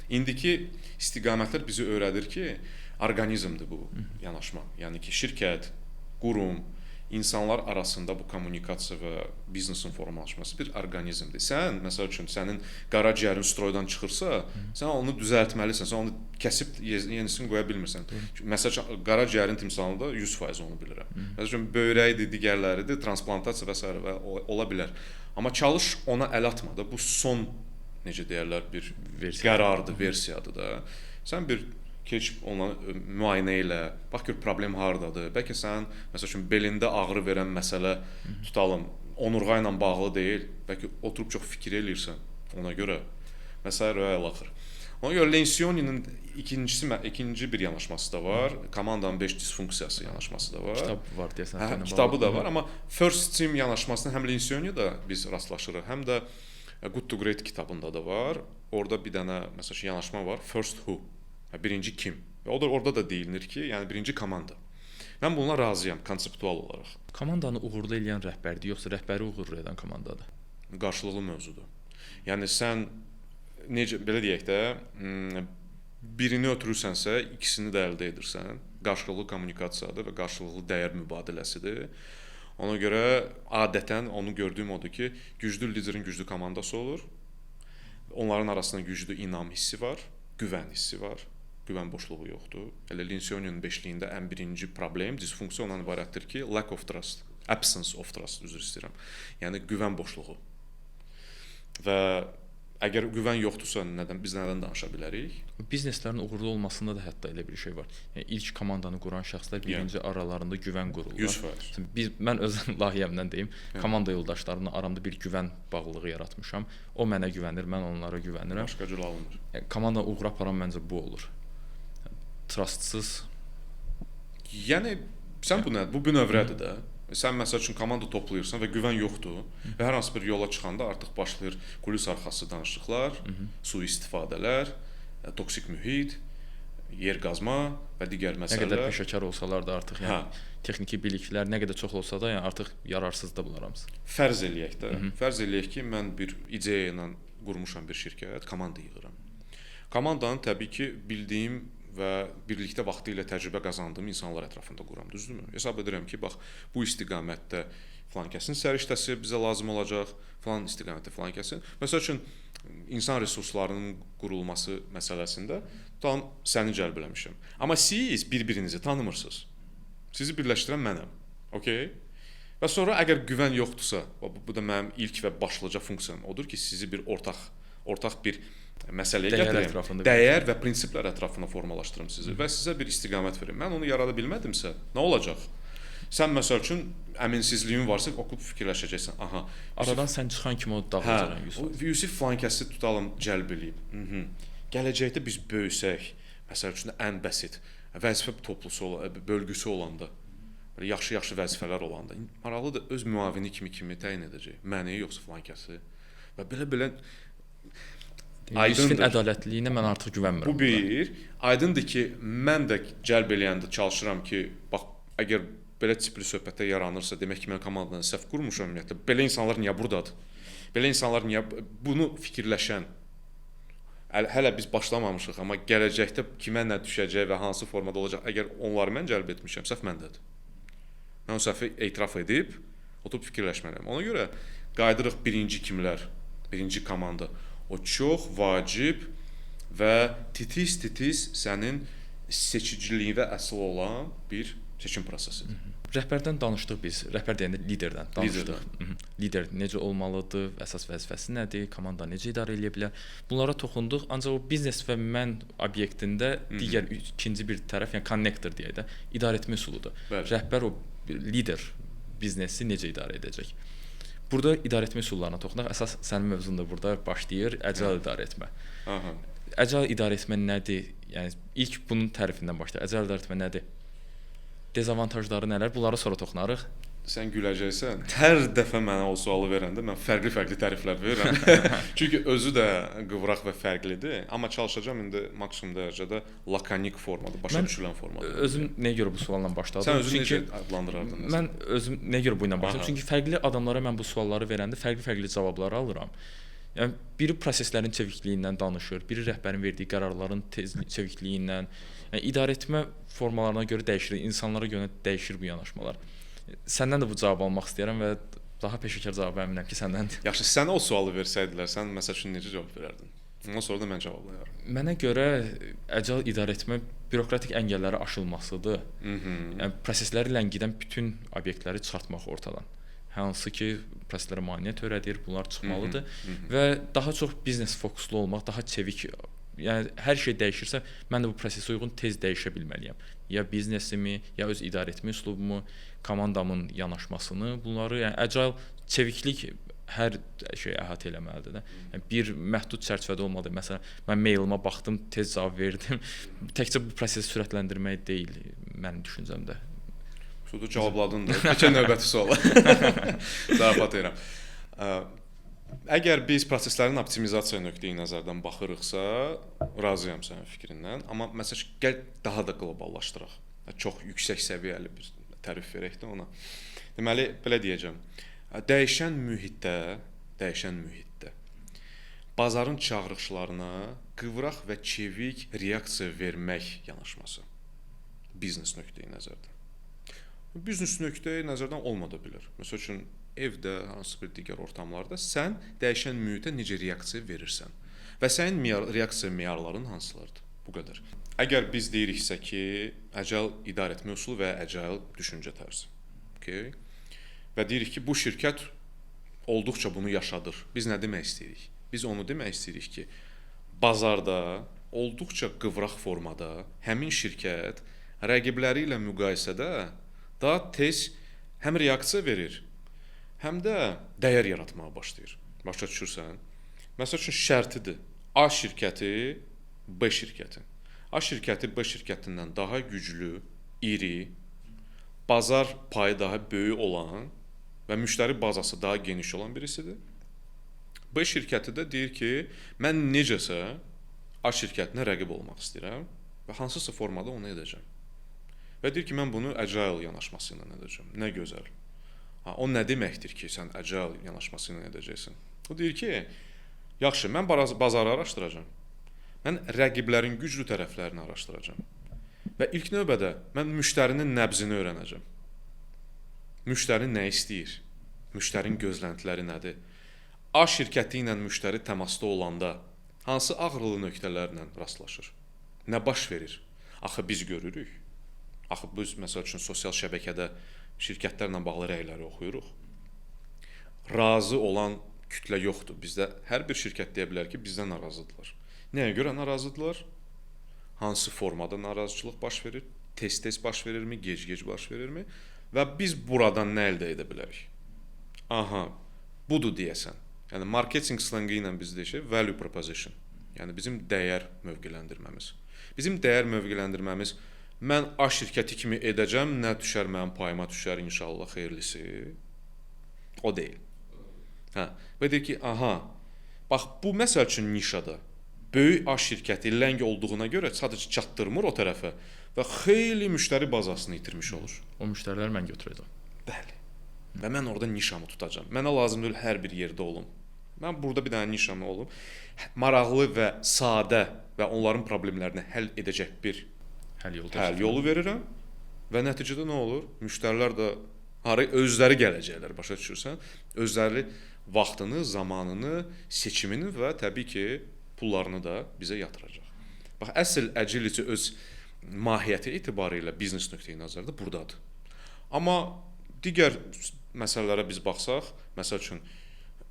İndiki istiqamətlər bizi öyrədir ki, orqanizmdir bu yanaşma. Yəni ki, şirkət, qurum, insanlar arasında bu kommunikasiya və biznesin formalaşması bir orqanizmdir. Sən, məsəl üçün, sənin qaraciyərin stroydan çıxırsa, sən onu düzəltməlisən, sən onu kəsib yenisini qoya bilmirsən. Məsəl üçün, qaraciyərin timsalında 100% onu bilirəm. Məsəl üçün, böyrəkdir, digərləridir, transplantasiya və s. və ola bilər. Amma çalış ona əl atma da, bu son, necə deyərlər, bir versiya. Qərardır, versiyadır da. Sən bir keç ona müayinə elə, bax gör problem hardadır. Bəlkə sənin, məsəl üçün, belində ağrı verən məsələ tutalım, onurğa ilə bağlı deyil. Bəlkə oturub çox fikir eləyirsən ona görə. Məsələ rəy axır. Ona görə Lencioni'nin ikinci bir yanaşması da var. Komandanın 5 disfunksiyası yanaşması da var. Kitab var deyəsən. Hə, kitabı da var, amma First Team yanaşmasına həm Lencioni'də biz rastlaşırıq, həm də Good to Great kitabında da var. Orada bir dənə məsəl üçün yanaşma var. First Who. Birinci kim? Və o da orada da deyilir ki, yəni birinci komanda. Mən bununla razıyam konseptual olaraq. Komandanı uğurlu eləyən rəhbərdir, yoxsa rəhbəri uğurlu edən komandadır? Qarşılıqlı mövzudur. Yəni sən necə belə deyək də, birini ötürürsənsə, ikisini də əldə edirsən. Qarşılıqlı kommunikasiyadır və qarşılıqlı dəyər mübadiləsidir. Ona görə adətən onu gördüyüm odur ki, güclü liderin güclü komandası olur. Onların arasında güclü inam hissi var, güvən hissi var. Güvən boşluğu yoxdur. Elə Lencioni'nin beşliyində ən birinci problem, disfunksiya ondan ibarətdir ki, lack of trust, absence of trust, üzr istəyirəm. Yəni güvən boşluğu. Və əgər güvən yoxdursa, biz nədən danışa bilərik? Bizneslərin uğurlu olmasında da hətta elə bir şey var. Yəni ilk komandanı quran şəxslər birinci aralarında güvən qururlar. 100%. Mən öz layihəmdən deyim, komanda yoldaşlarımla aramda bir güvən bağlılığı yaratmışam. O mənə güvənir, mən onlara güvənirəm. Başqa cür alınmır. Yəni, komanda uğura aparan məncə bu olur. Trustsız. Yəni sən bu nə? Bu bünövrədir də. Sən məsəl üçün komanda toplayırsan və güvən yoxdur və hər hansı bir yola çıxanda artıq başlayır kulis arxası danışıqlar, sui-istifadələr, toksik mühit, yer qazma və digər məsələlər. Nə qədər peşəkar olsalar da artıq, yəni texniki biliklər nə qədər çox olsa da, yəni artıq yararsızdır bunlar hamısı. Fərz eləyək də. Fərz eləyək ki, mən bir ideya ilə qurmuşam bir şirkət, komanda yığıram. Komandanı təbii ki, bildiyim və birlikdə vaxtı ilə təcrübə qazandığım insanlar ətrafında quram, düzdürmü? Hesab edirəm ki, bax, bu istiqamətdə filan kəsin səriştəsi bizə lazım olacaq, filan istiqamətdə filan kəsin. Məsəl üçün, insan resurslarının qurulması məsələsində tam səni cəlb eləmişəm. Amma siz bir-birinizi tanımırsınız. Sizi birləşdirən mənəm. Okay? Və sonra əgər güvən yoxdursa, bu da mənim ilk və başlıca funksiyam odur ki, sizi bir ortaq bir məsələyə gətirim. Dəyər və prinsiplər ətrafında formalaşdırım sizi və sizə bir istiqamət verim. Mən onu yarada bilmədimsə, nə olacaq? Sən məsəl üçün əminsizliyin varsa, oxub fikirləşəcəksən. Aha, aradan sən çıxan kimi o dağılacaq Yusuf. Yusuf filan kəsi tutalım, cəlb eləyib. Gələcəkdə biz böyüsək, məsəl üçün ən bəsit vəzifə toplusu, bölgüsü olanda, belə yaxşı-yaxşı vəzifələr olanda, maraqlıdır öz müavini kimi təyin edəcək? Məni yoxsa filan kəsi? Və belə-belə Yusifin ədalətliliyinə mən artıq güvənmirəm. Bu bir. Aydındır ki, mən də cəlb eləyəndə çalışıram ki, bax, əgər belə tipli söhbətə yaranırsa, demək ki, mən komandanı səhv qurmuşam ümumiyyətlə. Belə insanlar niyə burdadır? Belə insanlar niyə bunu fikirləşən? Hələ biz başlamamışıq, amma gələcəkdə kimə nə düşəcək və hansı formada olacaq, əgər onları mən cəlb etmişəm, səhv məndədir. Mən o səhvi etiraf edib, oturub fikirləşməliyəm. Ona görə qayıdırıq birinci kimlər, birinci komanda. O çox vacib və titis-titis sənin seçiciliyinə əsl olan bir seçim prosesidir. Rəhbərdən danışdıq biz. Rəhbər deyəndə liderdən danışdıq. Lider necə olmalıdır, əsas vəzifəsi nədir, komanda necə idarə eləyə bilər? Bunlara toxunduq. Ancaq o biznes və mən obyektində digər ikinci bir tərəf, yəni connector deyək də, idarə etmə üsuludur. Bəli. Rəhbər o lider biznesi necə idarə edəcək? Burada idarə etmə üsullarına toxunaq. Əsas sənin mövzun da burada başlayır. Agile idarə etmə. Aha. Agile idarə etmə nədir? Yəni ilk bunun tərifindən başlayaq. Agile idarə etmə nədir? Dezavantajları nələr? Bunlara sonra toxunarıq. Sən güləcəksən. Hər dəfə mənə o sualı verəndə mən fərqli-fərqli təriflər verirəm. Çünki özü də qıvraq və fərqlidir. Amma çalışacağam indi maksimum dərəcədə lakonik formada, başa düşülən formada. Özüm nəyə görə bu sualla başladım? Sən özün necə adlandırardın? Mən özüm nəyə görə bu ilə başladım? Çünki fərqli adamlara mən bu sualları verəndə fərqli-fərqli cavablar alıram. Yəni biri proseslərin çevikliyindən danışır, biri rəhbərin verdiyi qərarların çevikliyindən. Yəni idarə etmə formalarına görə dəyişir, insanlara görə dəyişir bu yanaşmalar. Səndən də bu cavabı almaq istəyirəm və daha peşəkar cavabı əminəm ki, səndəndir. Yaxşı, sənə o sualı versəydilər, sən məsəl üçün necə cavab verərdin? Ondan sonra da mən cavablayaram. Mənə görə agile idarə etmə bürokratik əngəlləri aşılmasıdır. Yəni prosesləri ləngidən bütün obyektləri çıxartmaq ortadan. Hansı ki, proseslərə maneə törədir, bunlar çıxmalıdır və daha çox biznes fokuslu olmaq, daha çevik, yəni hər şey dəyişirsə, mən də bu prosesə uyğun tez dəyişə bilməliyəm. Ya biznesimi, ya öz idarə etmə üslubumu, komandamın yanaşmasını, bunları, yəni agile çeviklik hər şeyi əhatə eləməlidir də. Yəni bir məhdud çərçivədə olmalıdır. Məsələn, mən mailimə baxdım, tez cavab verdim. Təkcə bu prosesi sürətləndirmək deyil mənim düşüncəmdə. Suda cavabladın da. Keçən növbəti suala. Zarafat edirəm. Əgər biz proseslərin optimizasiya nöqteyi nəzərdən baxırıqsa, razıyam sənin fikrindən. Amma məsələn, gəl daha da qloballaşdıraq. Çox yüksək səviyyəli bir tərif verək də ona. Deməli, belə deyəcəm. Dəyişən mühitdə bazarın çağırışlarına qıvraq və çevik reaksiya vermək yanaşması biznes nöqteyi nəzərdən. Biznes nöqteyi nəzərdən olmada bilər. Məsəl üçün, evdə, hansı bir digər ortamlarda sən dəyişən mühitə necə reaksiya verirsən və sənin reaksiya meyarların hansılardır? Bu qədər. Əgər biz deyiriksə ki, agile idarə etmə üsulu və agile düşüncə tərzi. Okay? Və deyirik ki, bu şirkət olduqca bunu yaşadır. Biz nə demək istəyirik? Biz onu demək istəyirik ki, bazarda olduqca qıvraq formada həmin şirkət rəqibləri ilə müqayisədə daha tez həm reaksiya verir, həm də dəyər yaratmağa başlayır. Başa düşürsən? Məsəl üçün şərtidir. A şirkəti, B şirkəti. A şirkəti B şirkətindən daha güclü, iri, bazar payı daha böyük olan və müştəri bazası daha geniş olan birisidir. B şirkəti də deyir ki, mən necəsə A şirkətinə rəqib olmaq istəyirəm və hansısa formada onu edəcəm. Və deyir ki, mən bunu agile yanaşması ilə edəcəm. Nə gözəl. Ha, o nə deməkdir ki, sən agile yanaşması ilə edəcəksən? O deyir ki, yaxşı, mən bazarı araşdıracağam. Mən rəqiblərin güclü tərəflərini araşdıracağam. Və ilk növbədə mən müştərinin nəbzini öyrənəcəm. Müştəri nə istəyir? Müştərinin gözləntiləri nədir? A şirkəti ilə müştəri təmasda olanda hansı ağrılı nöqtələrlə rastlaşır? Nə baş verir? Axı biz görürük. Axı biz məsəl üçün sosial şəbəkədə şirkətlərlə bağlı rəyləri oxuyuruq. Razı olan kütlə yoxdur. Bizdə hər bir şirkət deyə bilər ki, bizdən narazıdırlar. Nəyə görə narazıdırlar? Hansı formada narazıçılıq baş verir? Tez-tez baş verirmi, gec-gec baş verirmi? Və biz buradan nə əldə edə bilərik? Aha, budur deyəsən. Yəni marketinq slenqi ilə biz deyək, value proposition. Yəni bizim dəyər mövqeləndirməmiz. Bizim dəyər mövqeləndirməmiz mən A şirkəti kimi edəcəm, nə düşər mənim payıma düşər inşallah xeyirlisi. O deyil. Hə, və deyir ki, aha, bax bu məsəl üçün nişada böyük A şirkəti ləng olduğuna görə sadəcə çatdırmır o tərəfə və xeyli müştəri bazasını itirmiş olur. O müştərilər mən götürəcəm. Bəli. Və mən orada nişamı tutacağam. Mənə lazım deyil hər bir yerdə olum. Mən burada bir dənə nişamı olum. Maraqlı və sadə və onların problemlərini həll edəcək bir həll yolu verirəm və nəticədə nə olur? Müştərilər də hara özləri gələcəklər, başa düşürsən? Özləri vaxtını, zamanını, seçimini və təbii ki, pullarını da bizə yatıracaq. Bax, əsl agility öz mahiyyəti etibarilə biznes nöqteyi nəzərdə burdadır. Amma digər məsələlərə biz baxsaq, məsəl üçün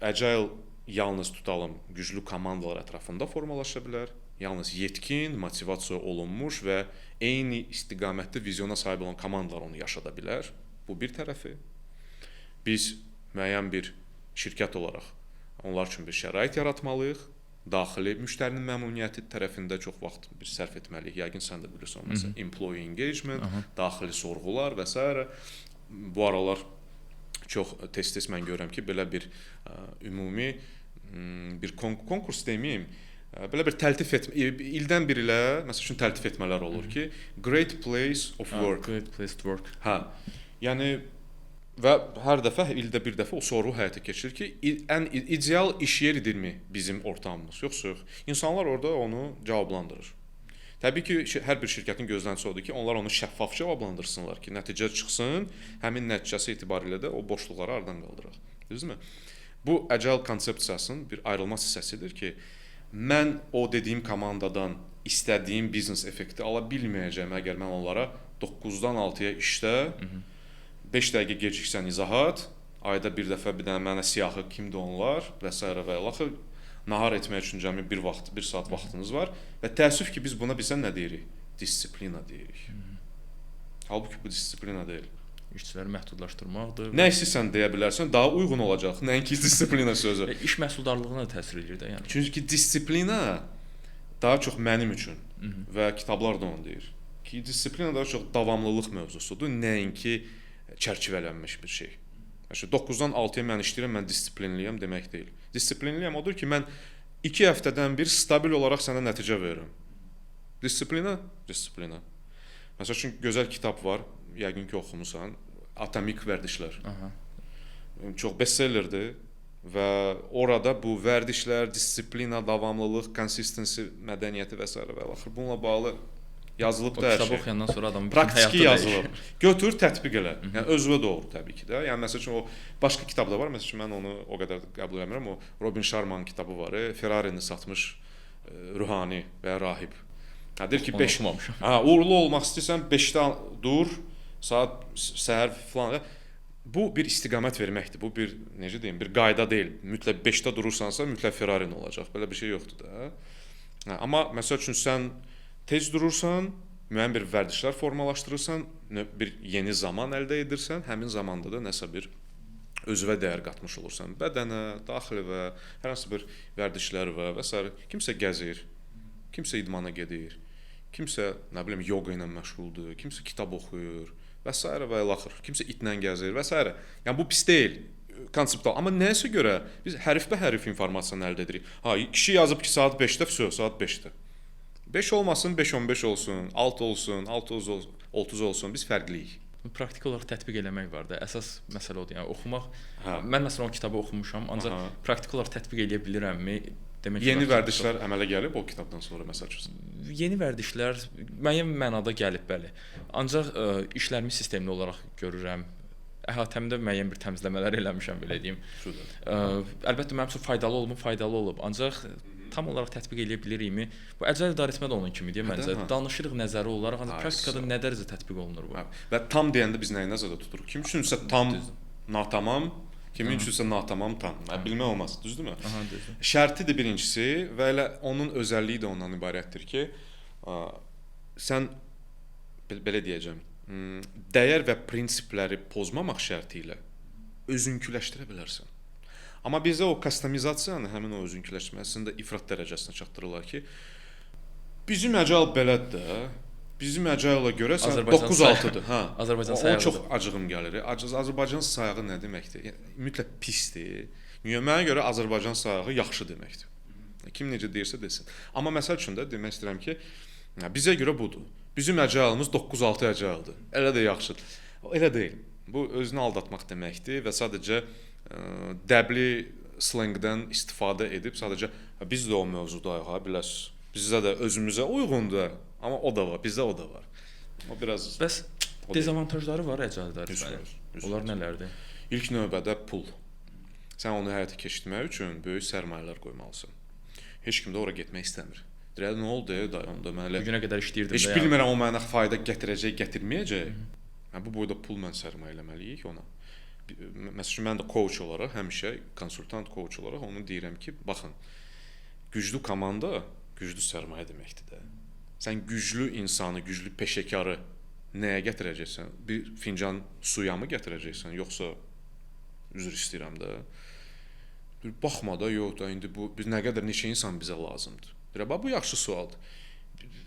agile yalnız tutalım güclü komandalar ətrafında formalaşa bilər. Yalnız yetkin, motivasiya olunmuş və eyni istiqamətli vizyona sahib olan komandalar onu yaşada bilər. Bu bir tərəfi. Biz müəyyən bir şirkət olaraq onlar üçün bir şərait yaratmalıyıq. Daxili müştərinin məmnuniyyəti tərəfində çox vaxt bir sərf etməliyik. Yəqin sən də bilirsən, məsələn, employee engagement, daxili sorğular və s. Bu aralar çox tez-tez mən görürəm ki, belə bir ümumi bir konkurs deməyim, belə bir təltif etmə, ildən bir ilə, məsəl üçün təltif etmələr olur ki, great place of work. Great place to work. Hə. Yəni və hər dəfə ildə bir dəfə o sorğu həyata keçirir ki, ən ideal iş yeridirmi bizim ortamımız, yoxsa yox? İnsanlar orada onu cavablandırır. Təbii ki, hər bir şirkətin gözləntisi odur ki, onlar onu şəffaf cavablandırsınlar ki, nəticə çıxsın, həmin nəticəsi etibarilə də o boşluqları aradan qaldıraq. Düzdürmü? Bu agile konsepsiyasının bir ayrılmaz hissəsidir ki, mən o dediyim komandadan istədiyim biznes effekti ala bilməyəcəm əgər mən onlara 9-dan 6-ya işdə, 5 dəqiqə geciksən izahat, ayda bir dəfə bir dənə mənə siyahı kimdir onlar və s. və ilaxır. Nahar etmək üçün cəmi bir vaxt, bir saat vaxtınız var və təəssüf ki, biz buna bizə nə deyirik? Disiplina deyirik. Halbuki bu disiplina deyil. İşçiləri məhdudlaşdırmaqdır. Nə istəyirsən deyə bilərsən, daha uyğun olacaq. Nəinki disiplina sözü. İş məhsuldarlığına da təsir edir də, yəni. Çünki disiplina daha çox mənim üçün və kitablar da onu deyir ki, disiplina daha çox davamlılıq mövzusudur, nəinki çərçivələnmiş bir şey. Məsələn, 9-dan 6-ya mən işləyirəm, mən disiplinliyəm demək deyil. Disiplinliyəm odur ki, mən 2 həftədən bir stabil olaraq sənə nəticə verirəm. Disiplina, disiplina. Məsəl üçün gözəl kitab var, yəqin ki oxumusan, Atomik vərdişlər. Aha. Çox bestsellerdir və orada bu vərdişlər, disiplina, davamlılıq, consistency mədəniyyəti və s. və ilaxır bununla bağlı yazılıb da hər şey. O kitabı oxuyandan sonra adamın bütün həyatı praktiki yazılıb. Götür, tətbiq elə. Yəni özünə doğru təbii ki də. Yəni məsəl üçün o başqa kitab da var. Məsəl üçün mən onu o qədər qəbul eləmirəm. O Robin Sharmanın kitabı var. Ferrari-ni satmış ruhani və ya rahib. Hə deyir ki 5 oxumamışam. Hə, uğurlu olmaq istəyirsən 5-də dur, saat səhər filan. Bu bir istiqamət verməkdir. Bu bir necə deyim, bir qayda deyil. Mütləq 5-də durursansa, mütləq Ferrari-n olacaq. Belə bir şey yoxdur da. Hə, amma məsəl üçün sən tez durursan, müəyyən bir vərdişlər formalaşdırırsan, bir yeni zaman əldə edirsən, həmin zamanda da nəsə bir özünə dəyər qatmış olursan. Bədənə, daxili və hər hansı bir vərdişlər və s. Kimsə gəzir, kimsə idmana gedir, kimsə nə bilim yoqa ilə məşğuldur, kimsə kitab oxuyur və s. və ilaxır. Kimsə itlə gəzir və s. Yəni bu pis deyil konseptual. Amma nəyəsə görə biz hərfbə-hərf informasiyanı əldə edirik. Ha, kişi yazıb ki, saat 5-də, vəsə, saat 5-də. 5 olmasın, 5:15 olsun, 6 olsun, 6:30 olsun, biz fərqliyik. Praktiki olaraq tətbiq eləmək var da. Əsas məsələ odur. Yəni oxumaq. Hə. Mən məsələn o kitabı oxumuşam, ancaq praktiki olaraq tətbiq eləyə bilirəmmi? Demək yeni vərdişlər əmələ gəlib o kitabdan sonra məsəl üçün. Yeni vərdişlər müəyyən mənada gəlib, bəli. Ancaq işlərimi sistemli olaraq görürəm. Əhatəmdə müəyyən bir təmizləmələr eləmişəm, belə deyim. Əlbəttə mənim üçün faydalı olubmu? Faydalı olub. Ancaq tam olaraq tətbiq eləyə bilirikmi? Bu agile idarə etmə də onun kimidir məncə. Danışırıq nəzəri olaraq, ancaq praktikada nə dərəcədə tətbiq olunur bu? Hə. Və tam deyəndə biz nəyi nəzərdə tuturuq? Kim üçünsə tam natamam, kimin üçünsə natamam tam. Bilmək olmaz, düzdürmü? Aha, düzdür. Şərtidir birincisi və elə onun özəlliyi də ondan ibarətdir ki, sən belə deyəcəm, dəyər və prinsipləri pozmamaq şərti ilə özünküləşdirə bilərsən. Amma bizdə o kastomizasiyanı, həmin o özünküləşməsini də ifrat dərəcəsinə çatdırırlar ki, bizim agile belədir də, bizim agile-a görə sən 9-6-dır, hə. Azərbaycan sayağı. O çox acığım gəlir. Azərbaycan sayağı nə deməkdir? Yəni, mütləq pisdir. Niyə? Mənə görə Azərbaycan sayağı yaxşı deməkdir. Kim necə deyirsə desin. Amma məsəl üçün də demək istəyirəm ki, bizə görə budur. Bizim agile-ımız 9-6 agile-dır. Elə də yaxşıdır. Elə deyil. Bu özünü aldatmaq deməkdir və sadəcə dəbli slangdən istifadə edib sadəcə biz də o mövzudayıq ha, biləsiniz. Bizdə də özümüzə uyğundur, amma o da var, bizdə o da var. O biraz Bəs dezavantajları var agile idarə etmənin. Onlar nələrdir? İlk növbədə pul. Sən onu həyata keçirmək üçün böyük sərmayələr qoymalısan. Heç kim də ora getmək istəmir. Deyir, nə oldu dayı onda mən elə bu günə qədər işləyirdim. Heç bilmirəm o mənə fayda gətirəcək, gətirməyəcək. Yəni bu boyda pul mən sərmayə eləməliyik ona. Məsələn, mən də coach olaraq, həmişə konsultant coach olaraq onu deyirəm ki, baxın, güclü komanda güclü sərmayə deməkdir də. Sən güclü insanı, güclü peşəkarı nəyə gətirəcəksən? Bir fincan suya mı gətirəcəksən, yoxsa üzr istəyirəm də. Bir baxma da, yox da, indi bu biz nə qədər neçə insan bizə lazımdır. Deyirəm, bax bu yaxşı sualdır.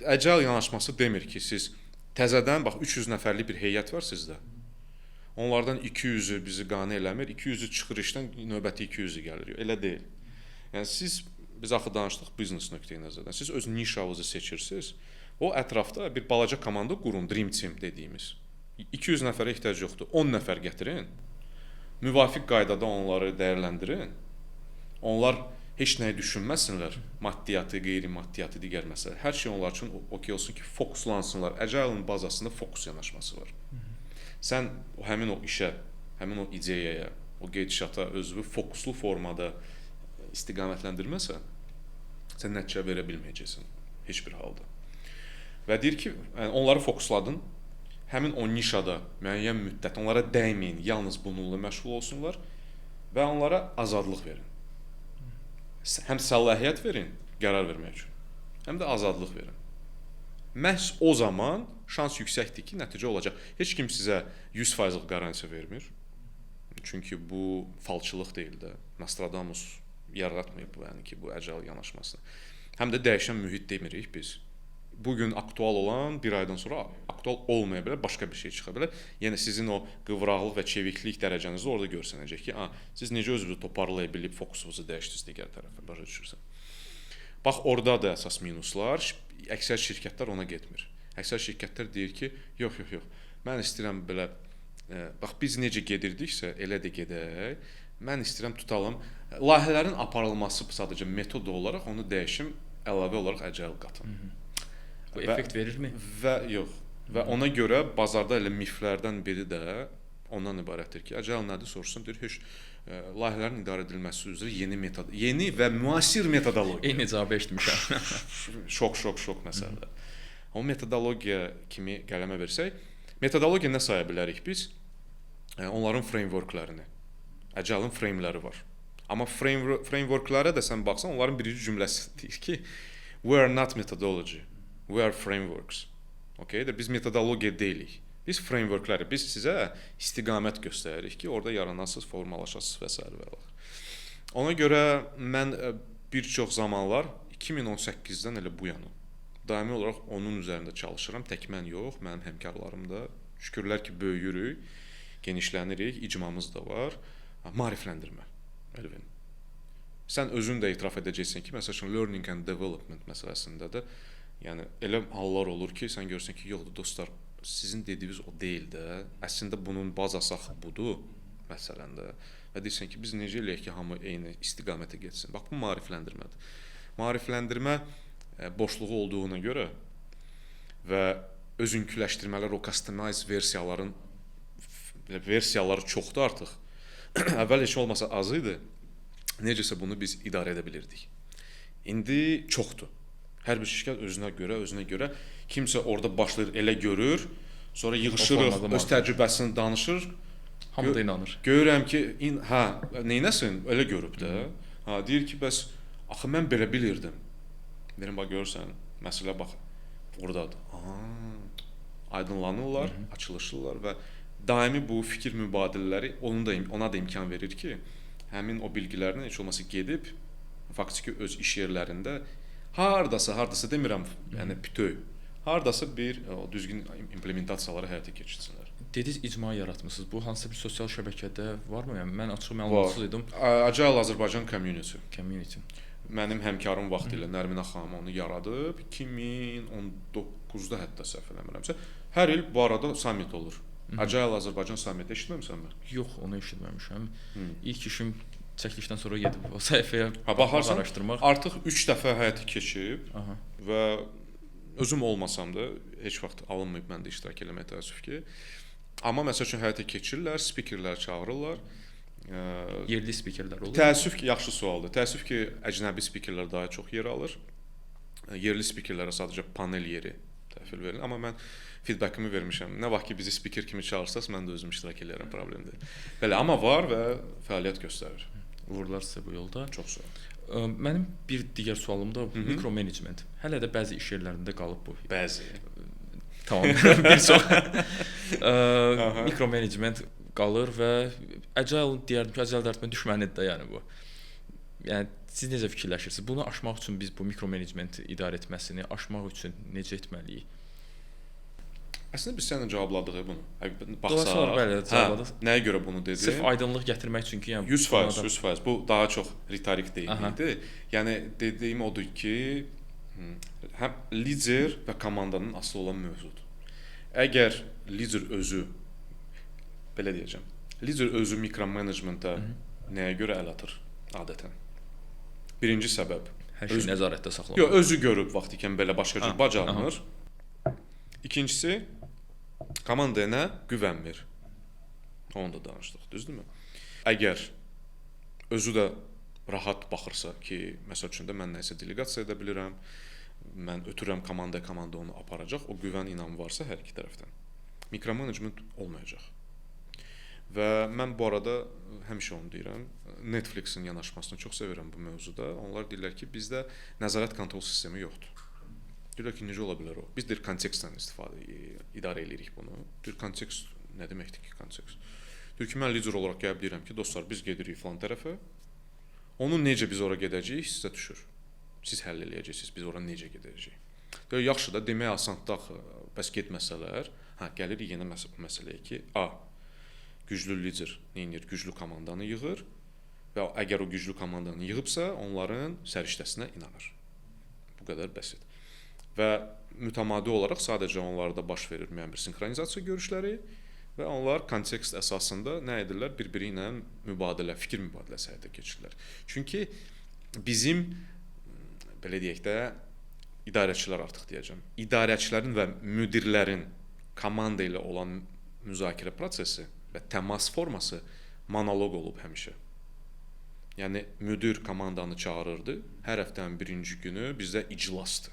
Agile yanaşması demir ki, siz təzədən bax 300 nəfərlik bir heyət var sizdə. Onlardan 200-ü bizi qane eləmir, 200-ü çıxır işdən, növbəti 200-ü gəlir. Elə deyil. Yəni siz, biz axı danışdıq biznes nöqteyi nəzərdən. Siz öz nişanızı seçirsiniz. O ətrafda bir balaca komanda qurun, dream team dediyimiz. 200 nəfərə ehtiyac yoxdur. 10 nəfər gətirin. Müvafiq qaydada onları dəyərləndirin. Onlar heç nəyi düşünməsinlər. Maddiyyatı, qeyri-maddiyyatı, digər məsələ. Hər şey onlar üçün okey olsun ki, fokuslansınlar. Agile-ın bazasında fokus yanaşması var. Sən həmin o işə, həmin o ideyaya, o gedişata özünü fokuslu formada istiqamətləndirməsən, sən nəticə verə bilməyəcəksən heç bir halda. Və deyir ki, yəni onları fokusladın, həmin o nişada müəyyən müddət onlara dəyməyin, yalnız bununla məşğul olsunlar və onlara azadlıq verin. Həm səlahiyyət verin qərar vermək üçün, həm də azadlıq verin. Məhz o zaman şans yüksəkdir ki, nəticə olacaq. Heç kim sizə 100%lıq qarantiya vermir. Çünki bu falçılıq deyil də. Nostradamus yaratmayıb bu, yəni ki, bu agile yanaşmasını. Həm də dəyişən mühit demirik biz. Bugün aktual olan bir aydan sonra aktual olmaya bilər, başqa bir şey çıxa bilər. Yəni sizin o qıvraqlıq və çeviklik dərəcəniz də orada görsənəcək ki, siz necə özünüzü toparlaya bilib fokusunuzu dəyişdiniz digər tərəfə, başa düşürsən. Bax, orada da əsas minuslar. Əksər şirkətlər ona getmir. Əksər şirkətlər deyir ki, yox, yox, yox. Mən istəyirəm belə, bax biz necə gedirdiksə, elə də gedək. Mən istəyirəm tutalım. Layihələrin aparılması sadəcə metod olaraq onu dəyişim, əlavə olaraq agile qatın. Bu effekt verirmi? Və yox. Və ona görə bazarda elə miflərdən biri də ondan ibarətdir ki, agile nədir soruşsun, deyir, heç layihələrin idarə edilməsi üzrə yeni metod, yeni və müasir metodologiya. Eyni cavabı eşitmişəm. Şok məsələdir. O metodologiya kimi qələmə versək, metodologiya nə saya bilərik biz? Onların frameworklərini. Agile-ın frameləri var. Amma frameworklərə də sən baxsan, onların birinci cümləsi deyir ki, we are not methodology, we are frameworks. Okay, biz metodologiya deyilik. Biz frameworkləri, biz sizə istiqamət göstəririk ki, orada yaranasınız, formalaşasınız və s. və. Ona görə mən bir çox zamanlar 2018-dən elə bu yana daimi olaraq onun üzərində çalışıram. Tək mən yox, mənim həmkarlarım da. Şükürlər ki, böyüyürük, genişlənirik, icmamız da var. Maarifləndirmə, Elvin. Sən özün də etiraf edəcəksən ki, məsəl üçün learning and development məsələsində də, yəni elə hallar olur ki, sən görürsən ki, yoxdur dostlar, sizin dediyiniz o deyil də. Əslində bunun bazası axı budur, məsələn də. Və deyirsən ki, biz necə eləyək ki, hamı eyni istiqamətə getsin. Bax, bu maarifləndirmədir. Maarifləndirmə boşluğu olduğuna görə və özünküləşdirmələr, o customized versiyaların versiyaları çoxdur artıq. Əvvəl heç olmasa az idi. Necəsə bunu biz idarə edə bilirdik. İndi çoxdur. Hər bir şirkət özünə görə kimsə orada başlayır, elə görür, sonra yığışırıq, öz təcrübəsini danışır. Hamı da inanır. Görürəm ki, hə, neynəsin? Elə görüb də. Hə, deyir ki, bəs axı mən belə bilirdim. Deyirəm, bax görürsən, məsələ bax burdadır. Aha. Aydınlanırlar, açılışırlar və daimi bu fikir mübadilələri onun da ona da imkan verir ki, həmin o bilgilərlə heç olmasa gedib faktiki öz iş yerlərində hardasa demirəm, yəni bütöv, hardasa bir o düzgün implementasiyaları həyata keçirsinlər. Dediniz icma yaratmısınız. Bu hansısa bir sosial şəbəkədə varmı? Yəni mən açıq məlumatsız idim. Agile Azərbaycan Community. Community. Mənim həmkarım vaxtilə Nərminə xanım onu yaradıb 2019-da hətta səhv eləmirəmsə. Hər il bu arada summit olur. Agile Azərbaycan summit eşitməmisənmi? Yox, onu eşitməmişəm. İlk işim çəkilişdən sonra gedib o səhifəyə baxarsan, araşdırmaq. Artıq 3 dəfə həyata keçib. Aha. Və özüm olmasam da heç vaxt alınmayıb mən də iştirak eləmək təəssüf ki. Amma məsəl üçün həyata keçirirlər, spikerlər çağırırlar. Yerli spikerlər olur. Təəssüf ki, yaxşı sualdır. Təəssüf ki, əcnəbi spikerlər daha çox yer alır. Yerli spikerlərə sadəcə panel yeri təhvil verilir. Amma mən feedbackimi vermişəm. Nə vaxt ki bizi spiker kimi çağırsaz, mən də özüm iştirak eləyərəm, problem deyil. Belə, amma var və fəaliyyət göstərir. Uğurlar sizə bu yolda. Çox sağ ol. Mənim bir digər sualım da mikromenecment. Hələ də bəzi iş yerlərində qalıb bu. Bəzi. Tamam. Bir çox. Mikromenecment qalır və Agile deyərdim ki, Agile idarəetmə düşmənidir də yəni bu. Yəni siz necə fikirləşirsiniz? Bunu aşmaq üçün biz bu mikromenecment idarə etməsini aşmaq üçün necə etməliyik? Əslində biz səninlə cavabladıq bunu. Baxsaq, bəli, cavabladıq. Nəyə görə bunu dedim? Sırf aydınlıq gətirmək üçün ki, yəni 100%, 100%. Bu daha çox ritorik deyim idi. Yəni dediyim odur ki, həm lider və komandanın asılı olan mövzudur. Əgər lider özü belə deyəcəm. Lider özü mikromenecmentə nəyə görə əl atır adətən? Birinci səbəb hər şeyi nəzarətdə saxlamaq. Yox, özü görüb vaxt ikən belə başqa cür bacarmır. İkincisi, komandaya nə güvənmir. Onu da danışdıq, düzdürmü? Əgər özü də rahat baxırsa ki, məsəl üçün də mən nəyisə delegasiya edə bilirəm, mən ötürürəm komandaya, komanda onu aparacaq, o güvən inam varsa hər iki tərəfdən. Mikromenecment olmayacaq. Və mən bu arada həmişə onu deyirəm, Netflix-in yanaşmasını çox sevirəm bu mövzuda. Onlar deyirlər ki, bizdə nəzarət kontrol sistemi yoxdur. Deyirlər ki, necə ola bilər o? Biz deyir kontekstdən istifadə idarə eləyirik bunu. Deyir kontekst nə deməkdir ki, kontekst? Deyir ki, mən lider olaraq gəlib deyirəm ki, dostlar, biz gedirik filan tərəfə. Onu necə biz ora gedəcəyik, sizə düşür. Siz həll eləyəcəksiniz, biz ora necə gedəcəyik. Deyir, yaxşı da demək asandır axı, bəs getməsələr, hə, gəlirik yenə məsələyə ki, A, güclü lider nə edir? Güclü komandanı yığır və əgər o güclü komandanı yığıbsa, onların səriştəsinə inanır. Bu qədər bəsit. Və mütəmadi olaraq sadəcə onlarda baş verir müəyyən bir sinxronizasiya görüşləri və onlar kontekst əsasında nə edirlər? Bir-biri ilə mübadilə, fikir mübadiləsi həyata keçirirlər. Çünki bizim belə deyək də idarəçilər artıq deyəcəm. İdarəçilərin və müdirlərin komanda ilə olan müzakirə prosesi və təmas forması monoloq olub həmişə. Yəni müdir komandanı çağırırdı. Hər həftənin birinci günü bizdə iclasdır.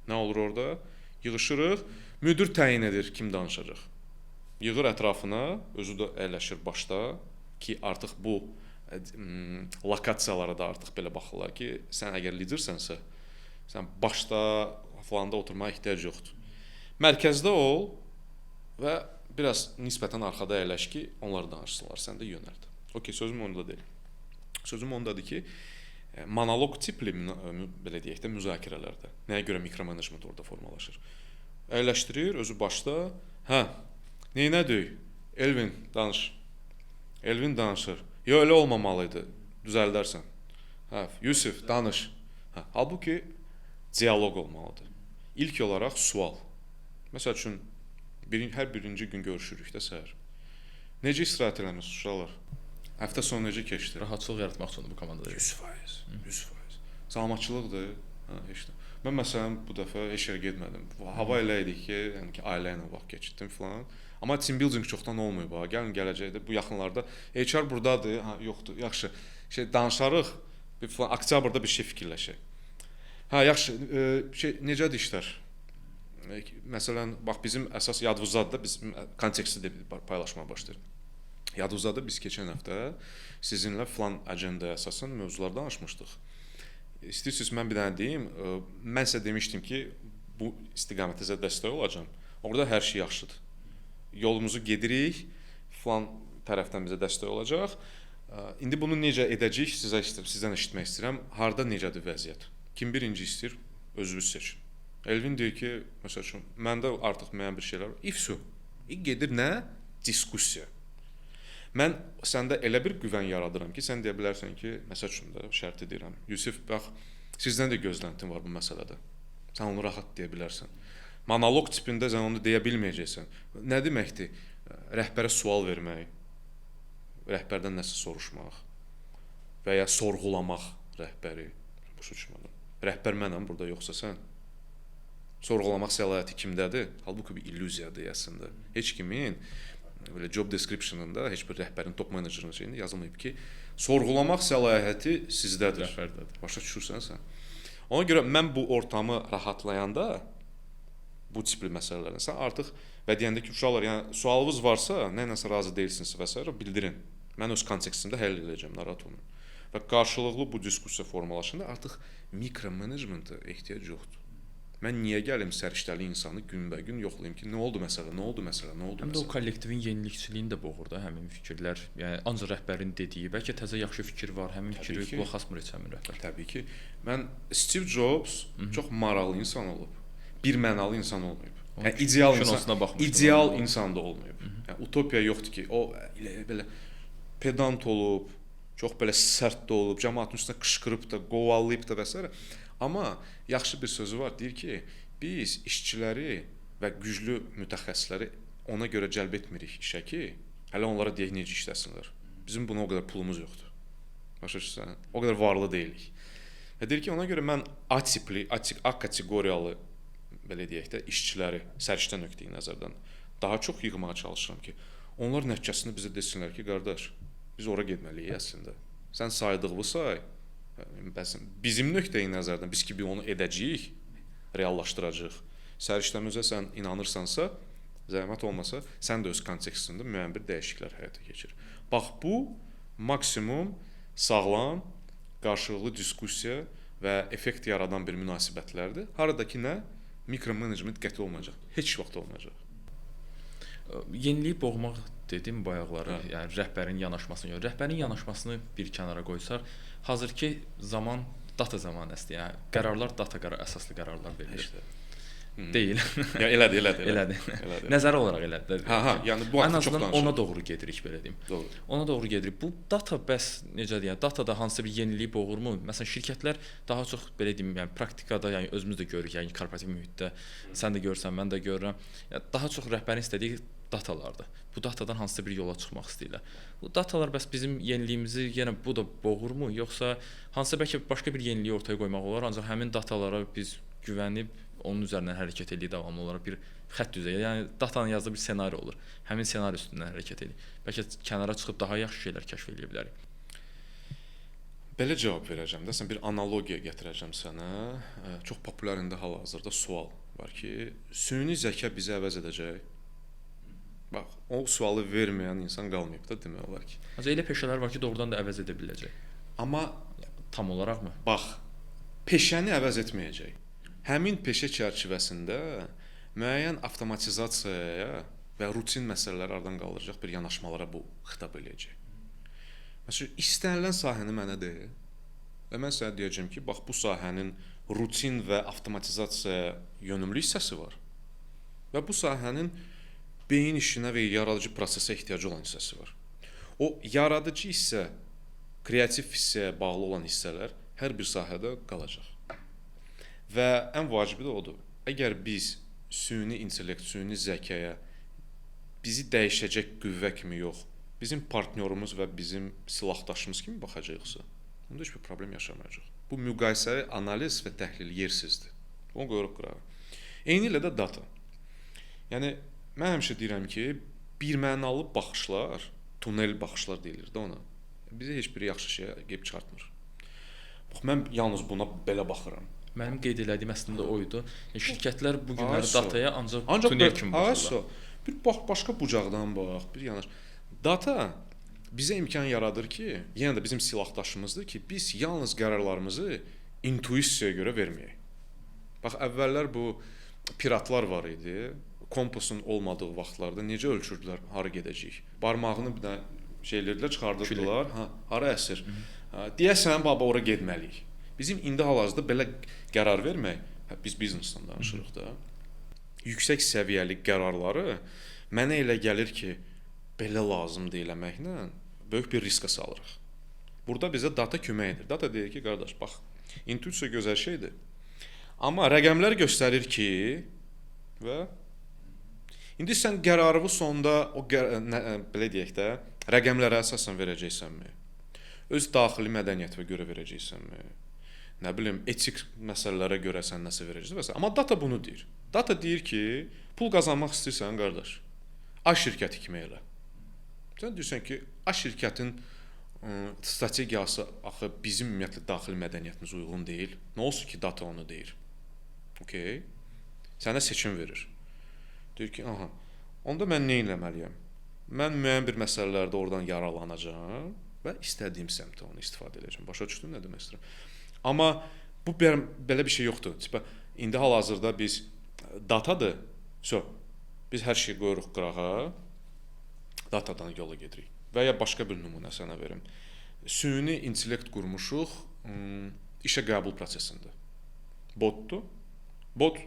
Nə olur orada? Yığışırıq, müdir təyin edir kim danışacaq. Yığır ətrafına, özü də əyləşir başda ki, artıq bu lokasiyalara da artıq belə baxırlar ki, sən əgər lidersənsə, sən başda falanda oturmağa ehtiyac yoxdur. Mərkəzdə ol və biraz nisbətən arxada əyləş ki, onlar danışsınlar, sən də yönəlt. Okey, sözüm onda deyil. Sözüm ondadır ki, monoloq tipli belə deyək də müzakirələrdə nəyə görə mikromenecment orada formalaşır? Əyləşdirir özü başda. Hə, neynədik? Elvin danış. Elvin danışır. Yox, elə olmamalı idi. Düzəldərsən. Hə, Yusif danış. Hə, halbuki dialoq olmalıdır. İlk olaraq sual. Məsəl üçün hər birinci gün görüşürük də səhər. Necə istirahət eləmisiniz uşaqlar? Həftə sonu necə keçdi? Rahatçılıq yaratmaq üçün bu komandada. 100%, 100%. Salamatçılıqdır. Hə, heç nə. Mən məsələn bu dəfə heç yerə getmədim. Hava elə idi ki, yəni ki, ailə ilə vaxt keçirdim filan. Amma team building çoxdan olmayıb ha. Gəlin gələcəkdə bu yaxınlarda HR burdadır. Ha, yoxdur. Yaxşı. Şey danışarıq. Bir filan oktyabrda bir şey fikirləşək. Hə, yaxşı. Şey necədir işlər? Məsələn, bax bizim əsas yadınızdadır da biz konteksti də paylaşmağa başlayırıq. Yadınızdadır biz keçən həftə sizinlə filan ajendaya əsasən mövzular danışmışdıq. İstəyirsiniz mən bir dənə deyim, mən sizə demişdim ki, bu istiqamətdə sizə dəstək olacağam. Orada hər şey yaxşıdır. Yolumuzu gedirik, filan tərəfdən bizə dəstək olacaq. İndi bunu necə edəcəyik, sizə istəyirəm, sizdən eşitmək istəyirəm. Harda necədir vəziyyət? Kim birinci istəyir, özünüz seçin. Elvin deyir ki, məsəl üçün, məndə artıq müəyyən bir şeylər var. İfsu. Gedir nə? Diskussiya. Mən səndə elə bir güvən yaradıram ki, sən deyə bilərsən ki, məsəl üçün də şərti deyirəm. Yusif, bax, sizdən də gözləntim var bu məsələdə. Sən onu rahat deyə bilərsən. Monoloq tipində sən onu deyə bilməyəcəksən. Nə deməkdir? Rəhbərə sual vermək, rəhbərdən nəsə soruşmaq və ya sorğulamaq rəhbəri. Başa düşmədim. Rəhbər mənəm burada yoxsa sən? Sorğulamaq səlahiyyəti kimdədir? Halbuki bir illüziyadır əslində. Heç kimin belə job description-ında, heç bir rəhbərin, top menecerinin şeyində yazılmayıb ki, sorğulamaq səlahiyyəti sizdədir. Rəhbərdədir. Başa düşürsən sən? Ona görə mən bu ortamı rahatlayanda bu tipli məsələlərlə sən artıq və deyəndə ki, uşaqlar, yəni sualınız varsa, nə iləsə razı deyilsinizsə və s. bildirin. Mən öz kontekstimdə həll edəcəm, narahat olmayın. Və qarşılıqlı bu diskussiya formalaşanda artıq mikromenecmentə ehtiyac yoxdur. Mən niyə gəlim səriştəli insanı günbəgün yoxlayım ki, nə oldu məsələ, nə oldu məsələ, nə oldu Həm də o məsələ? kollektivin yenilikçiliyini də boğur da həmin fikirlər. Yəni ancaq rəhbərin dediyi, bəlkə təzə yaxşı fikir var, həmin Təbii fikri ki. qulaq asmır heç həmin rəhbər. Təbii ki. Mən Steve Jobs çox maraqlı insan olub. Bir mənalı insan olmayıb. Onun Yəni ideal insan, kinosuna baxmışdım. ideal insan da olmayıb. Yəni utopiya yoxdur ki, o elə belə pedant olub, çox belə sərt də olub, cəmaətin üstünə qışqırıb da, qovallayıb da və s. Amma yaxşı bir sözü var, deyir ki, biz işçiləri və güclü mütəxəssisləri ona görə cəlb etmirik işə ki, hələ onlara deyək necə işləsinlər. Bizim buna o qədər pulumuz yoxdur. Başa düşürsən? O qədər varlı deyilik. Və deyir ki, ona görə mən A tipli, A kateqoriyalı belə deyək də işçiləri səriştə nöqteyi nəzərdən daha çox yığmağa çalışıram ki, onlar nəticəsində bizə desinlər ki, qardaş, biz ora getməliyik əslində. Sən saydığını say. Bəs bizim nöqteyi nəzərdən biz ki bir onu edəcəyik, reallaşdıracağıq. Səriştəmizə sən inanırsansa, zəhmət olmasa, sən də öz kontekstində müəyyən bir dəyişikliklər həyata keçir. Bax bu maksimum sağlam, qarşılıqlı diskussiya və effekt yaradan bir münasibətlərdir. Haradakı nə? Mikromenecment qəti olmayacaq. Heç vaxt olmayacaq. Yeniliyi boğmaq dedim bayaqları, Hə. yəni rəhbərin yanaşmasını, yox, rəhbərin yanaşmasını bir kənara qoysaq, hazırki zaman data zəmanəsidir. Yəni qərarlar data əsaslı qərarlar verilir. Heç də. Deyil. Ya elədir, elədir, Elədir. Elədir. Nəzəri olaraq elədir. Hə, hə, yəni bu Ən haqda çox azından danışılır. ona doğru gedirik belə deyim. Doğru. Ona doğru gedirik. Bu data bəs necə deyək, datada hansısa bir yeniliyi boğurmu? Məsələn, şirkətlər daha çox belə deyim, yəni praktikada, yəni özümüz də görürük, yəni korporativ mühitdə sən də görürsən, mən də görürəm. Yəni daha çox rəhbərin istədiyi datalardır. Bu datadan hansısa bir yola çıxmaq istəyirlər. Bu datalar bəs bizim yeniliyimizi yenə bu da boğurmu, yoxsa hansısa bəlkə başqa bir yeniliyi ortaya qoymaq olar, ancaq həmin datalara biz güvənib onun üzərindən hərəkət eləyib davamlı olaraq bir xətt düzəyə, yəni datanın yazdığı bir ssenari olur. Həmin ssenari üstündən hərəkət eləyir. Bəlkə kənara çıxıb daha yaxşı şeylər kəşf eləyə bilərik. Belə cavab verəcəm də, sən bir analogiya gətirəcəm sənə. Çox populyar indi hal-hazırda sual var ki, süni zəka bizi əvəz edəcək? Bax, o sualı verməyən insan qalmayıb da demək olar ki. Ancaq elə peşələr var ki, doğrudan da əvəz edə biləcək. Amma Tam olaraqmı? bax, peşəni əvəz etməyəcək. Həmin peşə çərçivəsində müəyyən avtomatizasiyaya və rutin məsələləri aradan qaldıracaq bir yanaşmalara bu xitab eləyəcək. Məsələn, istənilən sahəni mənə de və mən sənə deyəcəm ki, bax bu sahənin rutin və avtomatizasiyaya yönümlü hissəsi var və bu sahənin beyin işinə və yaradıcı prosesə ehtiyacı olan hissəsi var. O yaradıcı hissə, kreativ hissəyə bağlı olan hissələr hər bir sahədə qalacaq. Və ən vacibi də odur. Əgər biz süni intellekt, süni zəkaya bizi dəyişəcək qüvvə kimi yox, bizim partnyorumuz və bizim silahdaşımız kimi baxacağıqsa, Onda heç bir problem yaşamayacaq. Bu müqayisəli analiz və təhlil yersizdir. Bunu qoyuruq qırağa. Eyni ilə də data. Yəni mən həmişə deyirəm ki, birmənalı baxışlar, tunel baxışlar deyilir də ona. Bizə heç bir yaxşı şeyə gəlib çıxartmır. Bax mən yalnız buna belə baxıram. Mənim qeyd elədiyim əslində o idi. Yəni şirkətlər bu günləri dataya ancaq tunel kimi baxırlar. Bir bax başqa bucaqdan bax, bir yanaş. Data bizə imkan yaradır ki, yenə də bizim silahdaşımızdır ki, biz yalnız qərarlarımızı intuisiyaya görə verməyək. Bax əvvəllər bu piratlar var idi. Kompasın olmadığı vaxtlarda necə ölçürdülər hara gedəcəyik? Barmağını bir dənə şey eləyirdilər, çıxardırdılar. Hə, hara əsir? Hə, deyəsən baba ora getməliyik. Bizim indi hal-hazırda belə qərar vermək, hə, biz biznesdən danışırıq da. Yüksək səviyyəli qərarları mənə elə gəlir ki, belə lazımdır eləməklə böyük bir riskə salırıq. Burada bizə data kömək edir. Data deyir ki, qardaş, bax, intuisiya gözəl şeydir. Amma rəqəmlər göstərir ki, və indi sən qərarını sonda o belə deyək də, rəqəmlərə əsasən verəcəksənmi? Öz daxili mədəniyyətinə görə verəcəksənmi? Nə bilim, etik məsələlərə görə sən nəsə verəcəksən və s. Amma data bunu deyir. Data deyir ki, pul qazanmaq istəyirsən qardaş, A şirkəti kimi elə. Sən deyirsən ki, A şirkətin strategiyası axı bizim ümumiyyətlə daxili mədəniyyətimizə uyğun deyil. Nə olsun ki, data onu deyir. Okay. Sənə seçim verir. Deyir ki, aha, onda mən nə etməliyəm? Mən müəyyən bir məsələlərdə oradan yararlanacağam və istədiyim səmtə onu istifadə edəcəm. Başa düşdün nə demək istəyirəm? Amma bu belə bir şey yoxdur. Tipə indi hal-hazırda biz datadır. So, biz hər şeyi qoyuruq qırağa, datadan yola gedirik. Və ya başqa bir nümunə sənə verim. Süni intellekt qurmuşuq işə qəbul prosesində. Botdur. Bot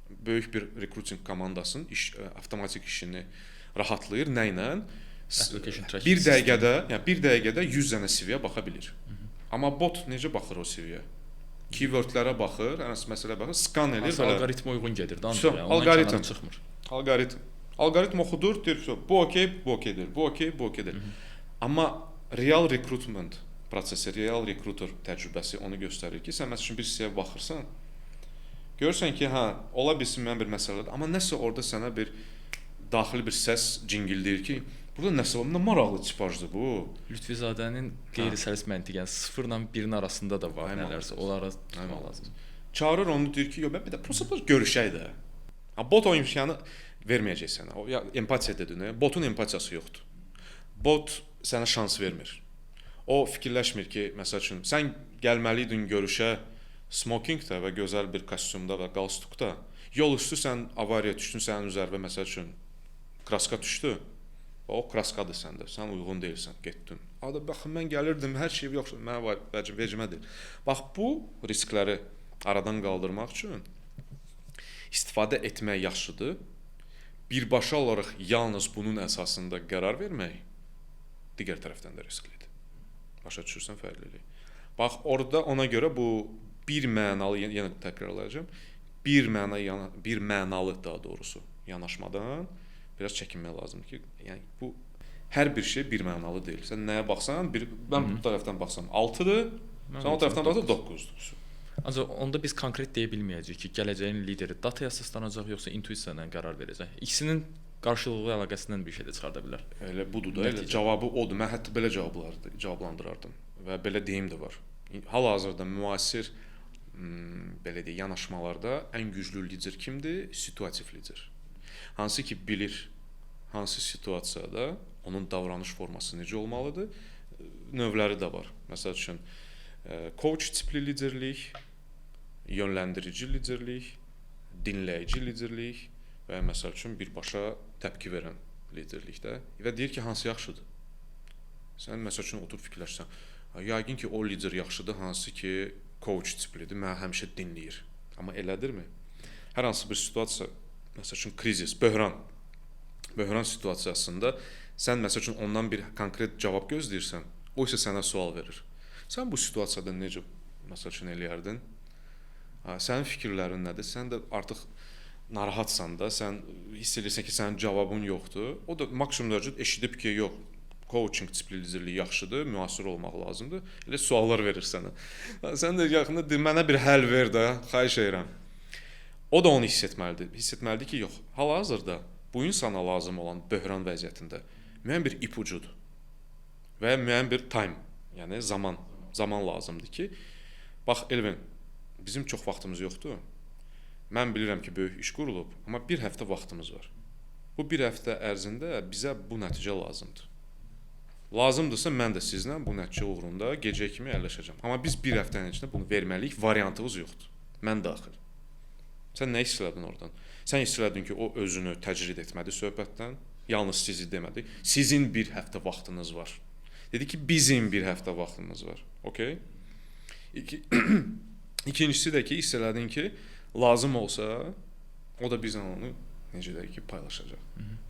böyük bir recruiting komandasının iş avtomatik işini rahatlayır. Nə ilə? Bir dəqiqədə, yəni bir dəqiqədə 100 dənə CV-yə baxa bilir. Amma bot necə baxır o CV-yə? Keyword-lərə baxır, hər hansı məsələyə baxır, skan edir belə. Alqoritmə uyğun gedir də ancaq, yəni ondan kənara çıxmır. Alqoritm. Alqoritm oxudur, deyir ki, bu okey, bu okeydir, bu okey, bu okeydir. Amma real recruitment prosesi, real recruiter təcrübəsi onu göstərir ki, sən məsəl üçün bir CV-yə baxırsan, görürsən ki, hə, ola bilsin müəyyən bir məsələdir, amma nəsə orada sənə bir daxili bir səs cingildəyir ki, burada nəsə var, nə maraqlı tipajdır bu. Lütfüzadənin qeyri-səlis məntiqi, yəni 0 ilə 1-in arasında da var nələrsə, onlara tutmaq lazım. Çağırır onu, deyir ki, yox, mən bir də prosta görüşək də. Ha, bot o imkanı verməyəcək sənə. O ya empatiya dedin, botun empatiyası yoxdur. Bot sənə şans vermir. O fikirləşmir ki, məsəl üçün sən gəlməliydin görüşə smokingdə və gözəl bir kostyumda və qalstukda. Yol üstü sən avariyaya düşdün, sənin üzərinə məsəl üçün kraska düşdü. O kraskadır səndə. Sən uyğun deyilsən, getdin. Ada baxın mən gəlirdim, hər şey yoxdur, mənə vecimə deyil. Bax bu riskləri aradan qaldırmaq üçün istifadə etmək yaxşıdır. Birbaşa olaraq yalnız bunun əsasında qərar vermək digər tərəfdən də risklidir. Başa düşürsən fərqliliyi. Bax orada ona görə bu bir mənalı, yenə təkrarlayacağam, bir mənalı daha doğrusu yanaşmadan biraz çəkinmək lazımdır ki, yəni bu hər bir şey bir mənalı deyil. Sən nəyə baxsan, mən bu tərəfdən baxsam 6-dır, sən o tərəfdən baxsan 9-dur. Ancaq onda biz konkret deyə bilməyəcəyik ki, gələcəyin lideri dataya əsaslanacaq yoxsa intuisiya ilə qərar verəcək. İkisinin qarşılıqlı əlaqəsindən bir şey də çıxarda bilər. Elə budur da, elə cavabı odur. Mən hətta belə cavablandırardım və belə deyim də var. Hal-hazırda müasir belə deyək, yanaşmalarda ən güclü lider kimdir? Situativ lider. Hansı ki bilir hansı situasiyada onun davranış forması necə olmalıdır. Növləri də var. Məsəl üçün coach tipli liderlik, yönləndirici liderlik, dinləyici liderlik və məsəl üçün birbaşa təpki verən liderlikdə və deyir ki, hansı yaxşıdır. Sən məsəl üçün oturub fikirləşsən, yəqin ki, o lider yaxşıdır, hansı ki, coach tiplidir, mənə həmişə dinləyir. Amma elədirmi? Hər hansı bir situasiya, məsəl üçün krizis, böhran situasiyasında sən məsəl üçün ondan bir konkret cavab gözləyirsən, o isə sənə sual verir. Sən bu situasiyada necə məsəl üçün eləyərdin? Sənin fikirlərin nədir? Sən də artıq narahatsan da, sən hiss edirsən ki, sənin cavabın yoxdur. O da maksimum dərəcədə eşidib ki, yox, Coaching tipli liderlik yaxşıdır, müasir olmaq lazımdır. Elə suallar verir sənə. Sən də yaxında de, mənə bir həll ver də, xahiş edirəm. O da onu hiss etməlidir. Hiss etməlidir ki, yox, hal-hazırda bu insana lazım olan böhran vəziyyətində müəyyən bir ipucudur və müəyyən bir time, yəni zaman lazımdır ki, bax Elvin, bizim çox vaxtımız yoxdur. Mən bilirəm ki, böyük iş qurulub, amma bir həftə vaxtımız var. Bu bir həftə ərzində bizə bu nəticə lazımdır. Lazımdırsa mən də sizlə bu nəticə uğrunda gecə kimi əlləşəcəm. Amma biz bir həftənin içində bunu verməliyik, variantımız yoxdur. Mən daxil. Sən nə hiss elədin oradan? Sən hiss elədin ki, o özünü təcrid etmədi söhbətdən, yalnız sizi demədi. Sizin bir həftə vaxtınız var. Dedi ki, bizim bir həftə vaxtımız var. Okay? İkincisi də ki, hiss elədin ki, lazım olsa, o da bizlə onu necə deyək ki, paylaşacaq.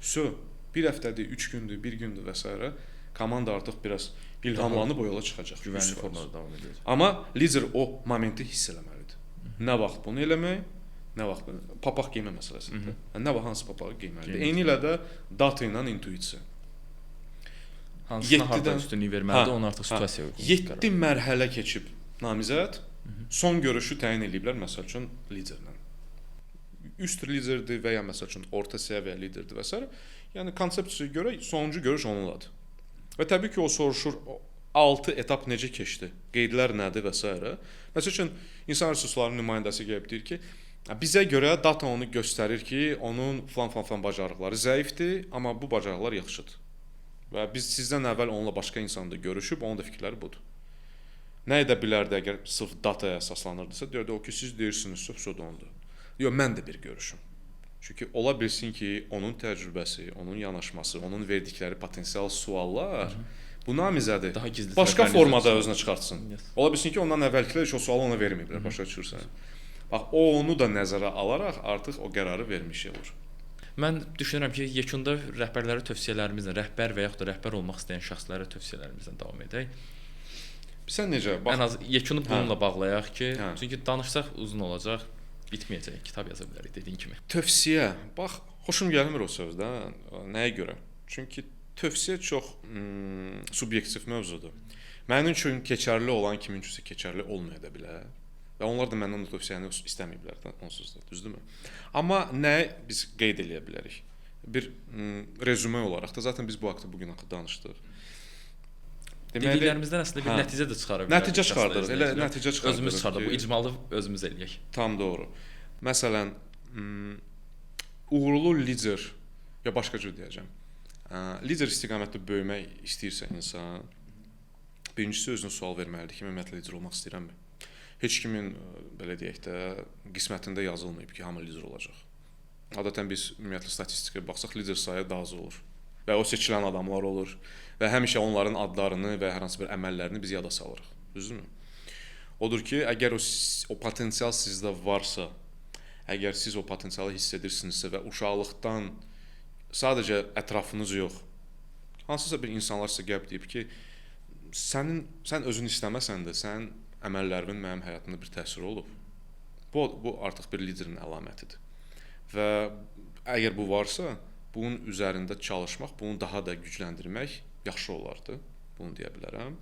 Vso, bir həftədir, 3 gündür, bir gündür və s. Komanda artıq biraz ilhamlanıb o yola çıxacaq. Güvənli formada davam edəcək. Amma lider o momenti hiss eləməlidir. Nə vaxt bunu eləmək, nə vaxt bunu, papaq geymə məsələsidir. Nə vaxt hansı papağı geyməlidir. Eyni ilə də data ilə intuisiya. Hansına harda üstünlük verməlidir, onu artıq situasiyaya uyğun. 7 mərhələ keçib namizəd, son görüşü təyin eləyiblər məsəl üçün liderlə. Üst liderdir və ya məsəl üçün orta səviyyə liderdir və s. Yəni konsepsiyaya görə sonuncu görüş onunladır. Və təbii ki, o soruşur 6 etap necə keçdi, qeydlər nədir və s. Məsəl üçün insan resurslarının nümayəndəsi gəlib deyir ki, bizə görə data onu göstərir ki, onun filan-filan bacarıqları zəifdir, amma bu bacarıqlar yaxşıdır. Və biz sizdən əvvəl onunla başqa insanla görüşüb, onun da fikirləri budur. Nə edə bilərdi əgər sırf dataya əsaslanırdısa, deyirdi o ki, siz deyirsiniz, söz o da ondur. Yox, mən də bir görüşüm. Çünki ola bilsin ki, onun təcrübəsi, onun yanaşması, onun verdikləri potensial suallar bu namizədi daha gizli başqa formada özünə çıxartsın. Yes. Ola bilsin ki, ondan əvvəlkilər heç o sualı ona verməyiblər, başa düşürsən. Bax, o onu da nəzərə alaraq artıq o qərarı vermiş olur. Mən düşünürəm ki, yekunda rəhbərlərə tövsiyələrimizlə, rəhbər və yaxud da rəhbər olmaq istəyən şəxslərə tövsiyələrimizlə davam edək. Sən necə? Bax, ən az yekunu bununla bağlayaq ki, çünki danışsaq uzun olacaq, bitməyəcək, kitab yaza bilərik dediyin kimi. Tövsiyə. Bax, xoşum gəlmir o sözdən. Nəyə görə? Çünki tövsiyə çox subyektiv mövzudur. Mənim üçün keçərli olan kimin üçünsə keçərli olmaya da bilər. Və onlar da məndən o tövsiyəni istəməyiblər də, onsuz da, düzdürmü? Amma nə biz qeyd eləyə bilərik? Bir rezümə olaraq da zaten biz bu haqda bu gün haqqında danışdıq. Deməli, dediklərimizdən əslində bir nəticə də çıxara bilərik. Nəticə çıxardırıq, elə nəticə çıxardırıq. Özümüz çıxardıq, bu icmalı özümüz eləyək. Tam doğru. Məsələn, uğurlu lider, ya başqa cür deyəcəm. Lider istiqamətdə böyümək istəyirsə insan, birincisi özünə sual verməlidir ki, mən ümumiyyətlə lider olmaq istəyirəmmi? Heç kimin, belə deyək də, qismətində yazılmayıb ki, hamı lider olacaq. Adətən biz ümumiyyətlə statistikaya baxsaq, lider sayı daha az olur. Və o seçilən adamlar olur. Və həmişə onların adlarını və hər hansı bir əməllərini biz yada salırıq. Düzdürmü? Odur ki, əgər o potensial sizdə varsa, əgər siz o potensialı hiss edirsinizsə və uşaqlıqdan sadəcə ətrafınız yox, hansısa bir insanlar sizə gəlib deyib ki, sən özün istəməsən də, sənin əməllərimin mənim həyatımda bir təsiri olub. Bu artıq bir liderin əlamətidir. Və əgər bu varsa, bunun üzərində çalışmaq, bunu daha da gücləndirmək yaxşı olardı. Bunu deyə bilərəm.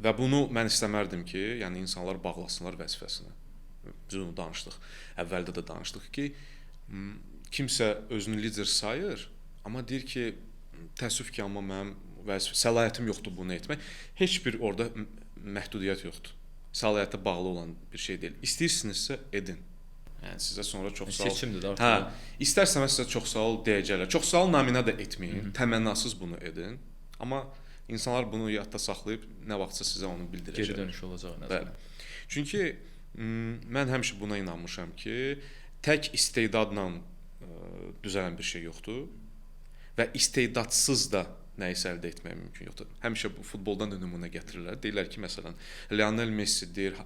Və bunu mən istəmərdim ki, yəni insanlar bağlasınlar vəzifəsinə. Biz bunu danışdıq. Əvvəldə də danışdıq ki, kimsə özünü lider sayır, amma deyir ki, təəssüf ki, amma mənim vəzifə, səlahiyyətim yoxdur bunu etmək. Heç bir orada məhdudiyyət yoxdur. Səlahiyyətə bağlı olan bir şey deyil. İstəyirsinizsə edin. Yəni sizə sonra çox sağ ol. Seçimdir də artıq. Hə, istərsəniz sizə çox sağ ol deyəcəklər. Çox sağ ol naminə də etməyin. Təmənnasız bunu edin. Amma insanlar bunu yadda saxlayıb nə vaxtsa sizə onu bildirəcəklər. Geri dönüş olacaq ən azından. Çünki mən həmişə buna inanmışam ki, tək istedadla düzələn bir şey yoxdur və istedadsız da nəyisə əldə etmək mümkün yoxdur. Həmişə bu futboldan da nümunə gətirirlər. Deyirlər ki, məsələn, Lionel Messi deyir,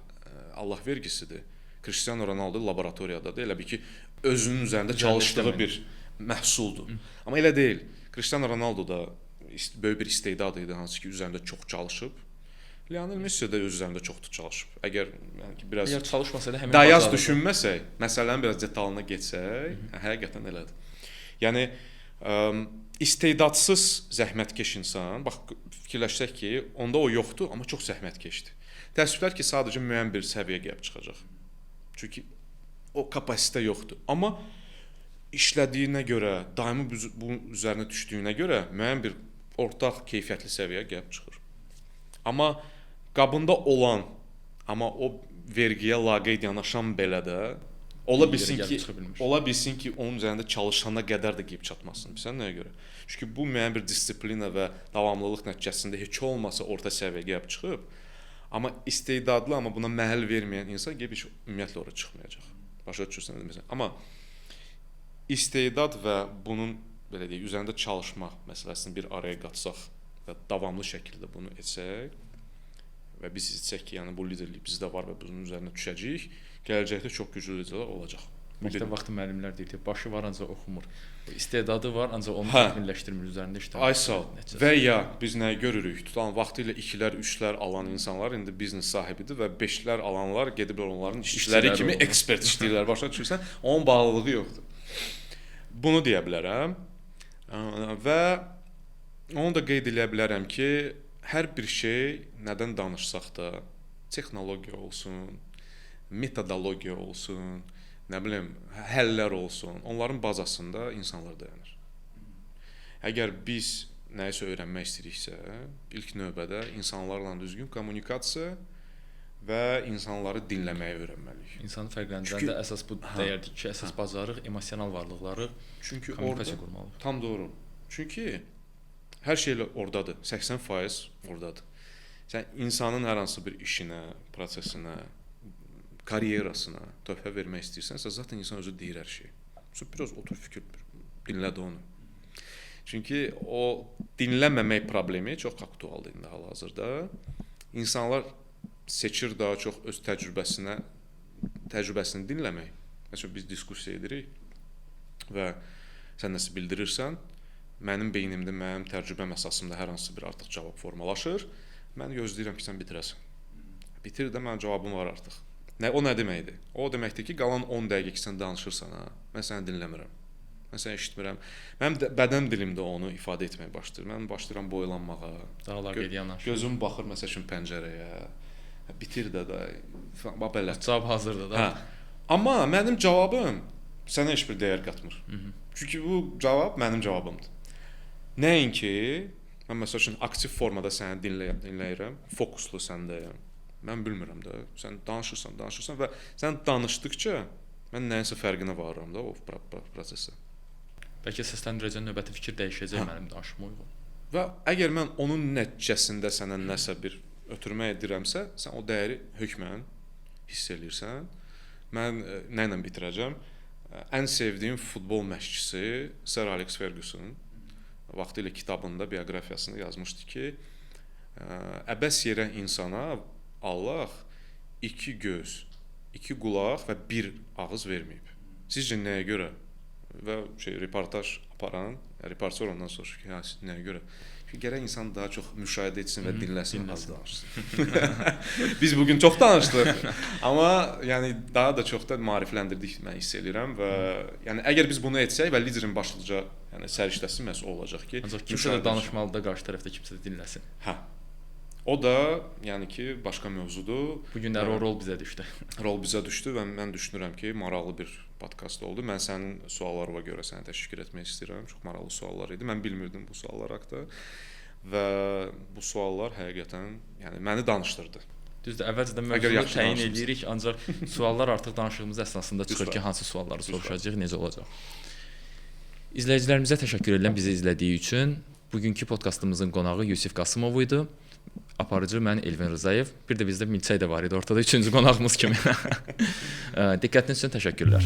Allah vergisidir. Cristiano Ronaldo laboratoriyadadır. Elə bil ki, özünün üzərində çalışdığı bir məhsuldur. Amma elə deyil. Cristiano Ronaldo da böyük bir istedad idi, hansı ki, üzərində çox çalışıb. Lionel Messi də öz üzərində çox çalışıb. Əgər yəni ki, biraz əgər çalışmasaydı həmin dayaz düşünməsək, məsələnin biraz detalına getsək, həqiqətən elədir. Yəni İstedadsız zəhmətkeş insan, bax fikirləşsək ki, onda o yoxdur, amma çox zəhmətkeşdir. Təəssüflər ki, sadəcə müəyyən bir səviyyəyə gəlib çıxacaq. Çünki o kapasitə yoxdur. Amma işlədiyinə görə, daimi bunun üzərinə düşdüyünə görə müəyyən bir ortaq keyfiyyətli səviyyəyə gəlib çıxır. Amma qabında olan, amma o vergiyə laqeyd yanaşan belə də ola bilsin ki, ola bilsin ki, onun üzərində çalışana qədər də gəlib çatmasın. Bilirsən nəyə görə? Çünki bu müəyyən bir disiplina və davamlılıq nəticəsində heç olmasa orta səviyyəyə gəlib çıxıb. Amma istedadlı, amma buna məhəl verməyən insan gəlib heç ümumiyyətlə ora çıxmayacaq. Başa düşürsən nə demək? Amma istedad və bunun belə deyək, üzərində çalışmaq məsələsini bir araya qatsaq və davamlı şəkildə bunu etsək və biz etsək ki, yəni bu liderlik bizdə var və bunun üzərinə düşəcəyik, gələcəkdə çox güclü liderlər olacaq. Məktəb vaxtı müəllimlər deyirdi, başı var ancaq oxumur. İstedadı var ancaq onu təkmilləşdirmir, üzərində işləmir. Ay sağ ol. Və ya biz nəyi görürük? Tutan vaxtı ilə 2-lər, 3-lər alan insanlar indi biznes sahibidir və 5-lər alanlar gediblər onların işçiləri kimi ekspert işləyirlər. Başa düşürsən? Onun bağlılığı yoxdur. Bunu deyə bilərəm. Və onu da qeyd eləyə bilərəm ki, hər bir şey nədən danışsaq da, texnologiya olsun, metodologiya olsun, nə bilim, həllər olsun, onların bazasında insanlar dayanır. Əgər biz nəyisə öyrənmək istəyiriksə, ilk növbədə insanlarla düzgün kommunikasiya və insanları dinləməyi öyrənməliyik. İnsanı fərqləndirəndə əsas bu dəyərdir ki, əsas bacarıq emosional varlıqları, çünki kommunikasiya orada qurmalıyıq. Tam doğru. Çünki hər şey elə ordadır. 80% ordadır. Sən insanın hər hansı bir işinə, prosesinə, karyerasına töhfə vermək istəyirsənsə, zaten insan özü deyir hər şeyi. Sən biraz otur, fikir, dinlə də onu. Çünki o dinləməmək problemi çox aktualdır indi hal-hazırda. İnsanlar seçir daha çox öz təcrübəsini dinləmək. Məsələn, biz diskussiya edirik və sən nəsə bildirirsən, mənim beynimdə, mənim təcrübəm əsasında hər hansı bir artıq cavab formalaşır. Mən gözləyirəm ki, sən bitirəsən. Bitir də, mənim cavabım var artıq. O nə deməkdir? O deməkdir ki, qalan 10 dəqiqə ki, sən danışırsan, ha, mən səni dinləmirəm. Mən səni eşitmirəm. Mənim bədən dilimdə onu ifadə etməyə başlayır. Mən başlayıram boylanmağa. Daha laqeyd yanaşır. Gözüm baxır məsəl üçün pəncərəyə. Bitir də da. Bax belə. Cavab hazırdır da. Hə. Amma mənim cavabım sənə heç bir dəyər qatmır. Hı -hı. Çünki bu cavab mənim cavabımdır. Nəinki mən məsəl üçün aktiv formada səni dinləyirəm, fokuslu səndəyəm. Mən bilmirəm də. Sən danışırsan, danışırsan və sən danışdıqca mən nəyinsə fərqinə varıram da o prosesə. Bəlkə səsləndirəcən növbəti fikir dəyişəcək mənim danışıma uyğun. Və əgər mən onun nəticəsində sənə nəsə bir ötürmə edirəmsə, sən o dəyəri hökmən hiss eləyirsən. Mən nə ilə bitirəcəm? Ən sevdiyim futbol məşqçisi Sir Alex Ferguson vaxtilə kitabında, bioqrafiyasında yazmışdı ki, əbəs yerə insana Allah 2 göz, 2 qulaq və 1 ağız verməyib. Sizcə nəyə görə? Və reportaj aparan, reportyor ondan soruşur ki, hə, nəyə görə? Çünki gərək insan daha çox müşahidə etsin və dinləsin, az danışsın. Biz bugün çox danışdıq, amma yəni daha da çox da maarifləndirdik, mən hiss eləyirəm və yəni əgər biz bunu etsək və liderin başlıca, yəni səriştəsi məhz o olacaq ki, ancaq kimsə də danışmalıdır da, qarşı tərəfdə kimsə də dinləsin. Hə. O da, yəni ki, başqa mövzudur. Bu günlər o rol bizə düşdü. Rol bizə düşdü və mən düşünürəm ki, maraqlı bir podkast oldu. Mən sənin suallarına görə sənə təşəkkür etmək istəyirəm. Çox maraqlı suallar idi. Mən bilmirdim bu suallar haqqında və bu suallar həqiqətən, yəni məni danışdırdı. Düzdür, əvvəlcədən mövzunu təyin edirik, ancaq suallar artıq danışığımız əsnasında çıxır ki, hansı sualları soruşacağıq, necə olacaq. İzləyicilərimizə təşəkkür edirəm bizi izlədiyi üçün. Bugünkü podkastımızın qonağı Yusif Qasımov idi. Aparıcı mən Elvin Rzayev. Bir də bizdə Milçək də var idi ortada üçüncü qonağımız kimi. Diqqətiniz üçün təşəkkürlər.